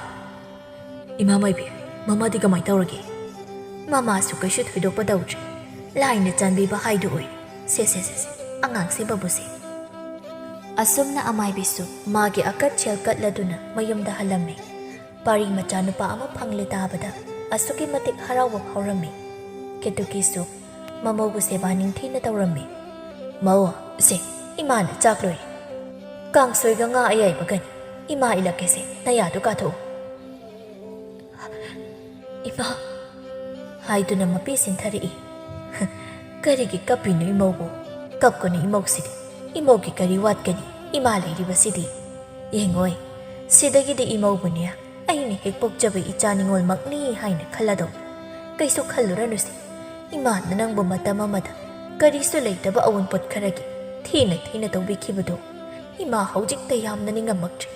"ꯏꯃꯥ ꯃꯥꯏꯕꯤ, ꯃꯃꯥꯗꯤ ꯀꯃꯥꯏ ꯇꯧꯔꯒꯦ?" "ꯃꯃꯥꯁꯨ ꯀꯩꯁꯨ ꯊꯣꯏꯗꯣꯛꯄ ꯇꯧꯗ꯭ꯔꯤ꯫ ꯂꯥꯏꯅ ꯆꯥꯟꯕꯤꯕ ꯍꯥꯏꯗꯨ ꯑꯣꯏꯔꯦ꯫ ꯁꯦ, ꯁꯦ, ꯁꯦ, ꯁꯦ, ꯑꯉꯥꯡꯁꯦ ꯕꯕꯨꯁꯦ"꯫ ꯑꯁꯨꯝꯅ ꯑꯃꯥꯏꯕꯤꯁꯨ ꯃꯥꯒꯤ ꯑꯀꯠ ꯁꯦꯜ ꯀꯠꯂꯗꯨꯅ ꯃꯌꯨꯝꯗ ꯍꯜꯂꯝꯃꯤ꯫ ꯄꯥꯔꯤ ꯃꯆꯥꯅꯨꯄꯥ ꯑꯃ ꯐꯪꯂꯦ ꯇꯥꯕꯗ ꯑꯁꯨꯛꯀꯤ ꯃꯇꯤꯛ ꯍꯔꯥꯎꯕ ꯐꯥꯎꯔꯝꯃꯤ꯫ ꯀꯦꯇꯨꯀꯤꯁꯨ ꯃꯃꯧꯕꯨ ꯁꯦꯕꯥ ꯅꯤꯡꯊꯤꯅ ꯇꯧꯔꯝꯃꯤ꯫ "ꯃꯧ, ꯁꯦ, ꯏꯃꯥꯅ ꯆꯥꯛ ꯂꯣꯏꯔꯦ꯫ ꯀꯥꯡꯁꯣꯏꯒ ꯉꯥ ꯑꯌꯥꯏꯕꯒꯅꯤ꯫ ꯏꯃꯥ ꯏꯜꯂꯛꯀꯦꯁꯦ, ꯅꯌꯥꯗꯨ ꯀꯥꯊꯣꯛꯎ"꯫ "ꯏꯃꯥ!" ꯍꯥꯏꯗꯨꯅ ꯃꯄꯤ ꯁꯤꯟꯊꯔꯛꯏ꯫ "ꯀꯔꯤꯒꯤ ꯀꯞꯄꯤꯅꯣ ꯏꯃꯧꯕꯨ? ꯀꯞꯀꯅꯨ ꯏꯃꯧꯁꯤꯗꯤ꯫ ꯏꯃꯧꯒꯤ ꯀꯔꯤ ꯋꯥꯠꯀꯅꯤ? ꯏꯃꯥ ꯂꯩꯔꯤꯕꯁꯤꯗꯤ꯫ ꯌꯦꯡꯉꯣꯏ, ꯁꯤꯗꯒꯤꯗꯤ ꯏꯃꯧꯕꯨꯅꯦ ꯑꯩꯅ ꯍꯦꯛ ꯄꯣꯛꯆꯕ ꯏꯆꯥ ꯅꯤꯉꯣꯜꯃꯛꯅꯤ ꯍꯥꯏꯅ ꯈꯜꯂꯗꯧ꯫ ꯀꯩꯁꯨ ꯈꯜꯂꯨꯔꯅꯨꯁꯦ꯫ ꯏꯃꯥꯅ ꯅꯪꯕꯨ ꯃꯇꯝ ꯑꯃꯗ ꯀꯔꯤꯁꯨ ꯂꯩꯇꯕ ꯑꯋꯨꯟꯄꯣꯠ ꯈꯔꯒꯤ ꯊꯤꯅ ꯊꯤꯅ ꯇꯧꯕꯤꯈꯤꯕꯗꯨ ꯏꯃꯥ ꯍꯧꯖꯤꯛꯇ ꯌꯥꯝꯅ ꯅꯤꯡꯉꯝꯃꯛꯇ꯭ꯔꯦ꯫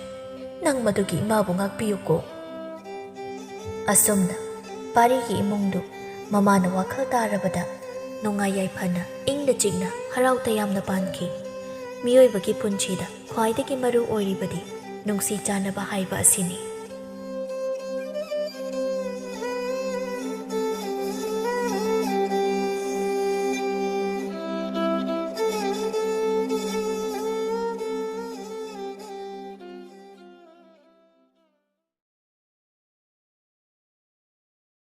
ꯅꯪ ꯃꯗꯨꯒꯤ ꯏꯃꯥꯕꯨ ꯉꯥꯛꯄꯤꯌꯨꯀꯣ"꯫ ꯑꯁꯨꯝꯅ ꯄꯥꯔꯤꯒꯤ ꯏꯃꯨꯡꯗꯨ ꯃꯃꯥꯅ ꯋꯥꯈꯜ ꯇꯥꯔꯕꯗ ꯅꯨꯡꯉꯥꯏ ꯌꯥꯏꯐꯅ ꯏꯪꯅ ꯆꯤꯛꯅ ꯍꯔꯥꯎ ꯇꯌꯥꯝꯅ ꯄꯥꯟꯈꯤ꯫ ꯃꯤꯑꯣꯏꯕꯒꯤ ꯄꯨꯟꯁꯤꯗ ꯈ꯭ꯋꯥꯏꯗꯒꯤ ꯃꯔꯨ ꯑꯣꯏꯔꯤꯕꯗꯤ ꯅꯨꯡꯁꯤ ꯆꯥꯟꯅꯕ ꯍꯥꯏꯕ ꯑꯁꯤꯅꯤ꯫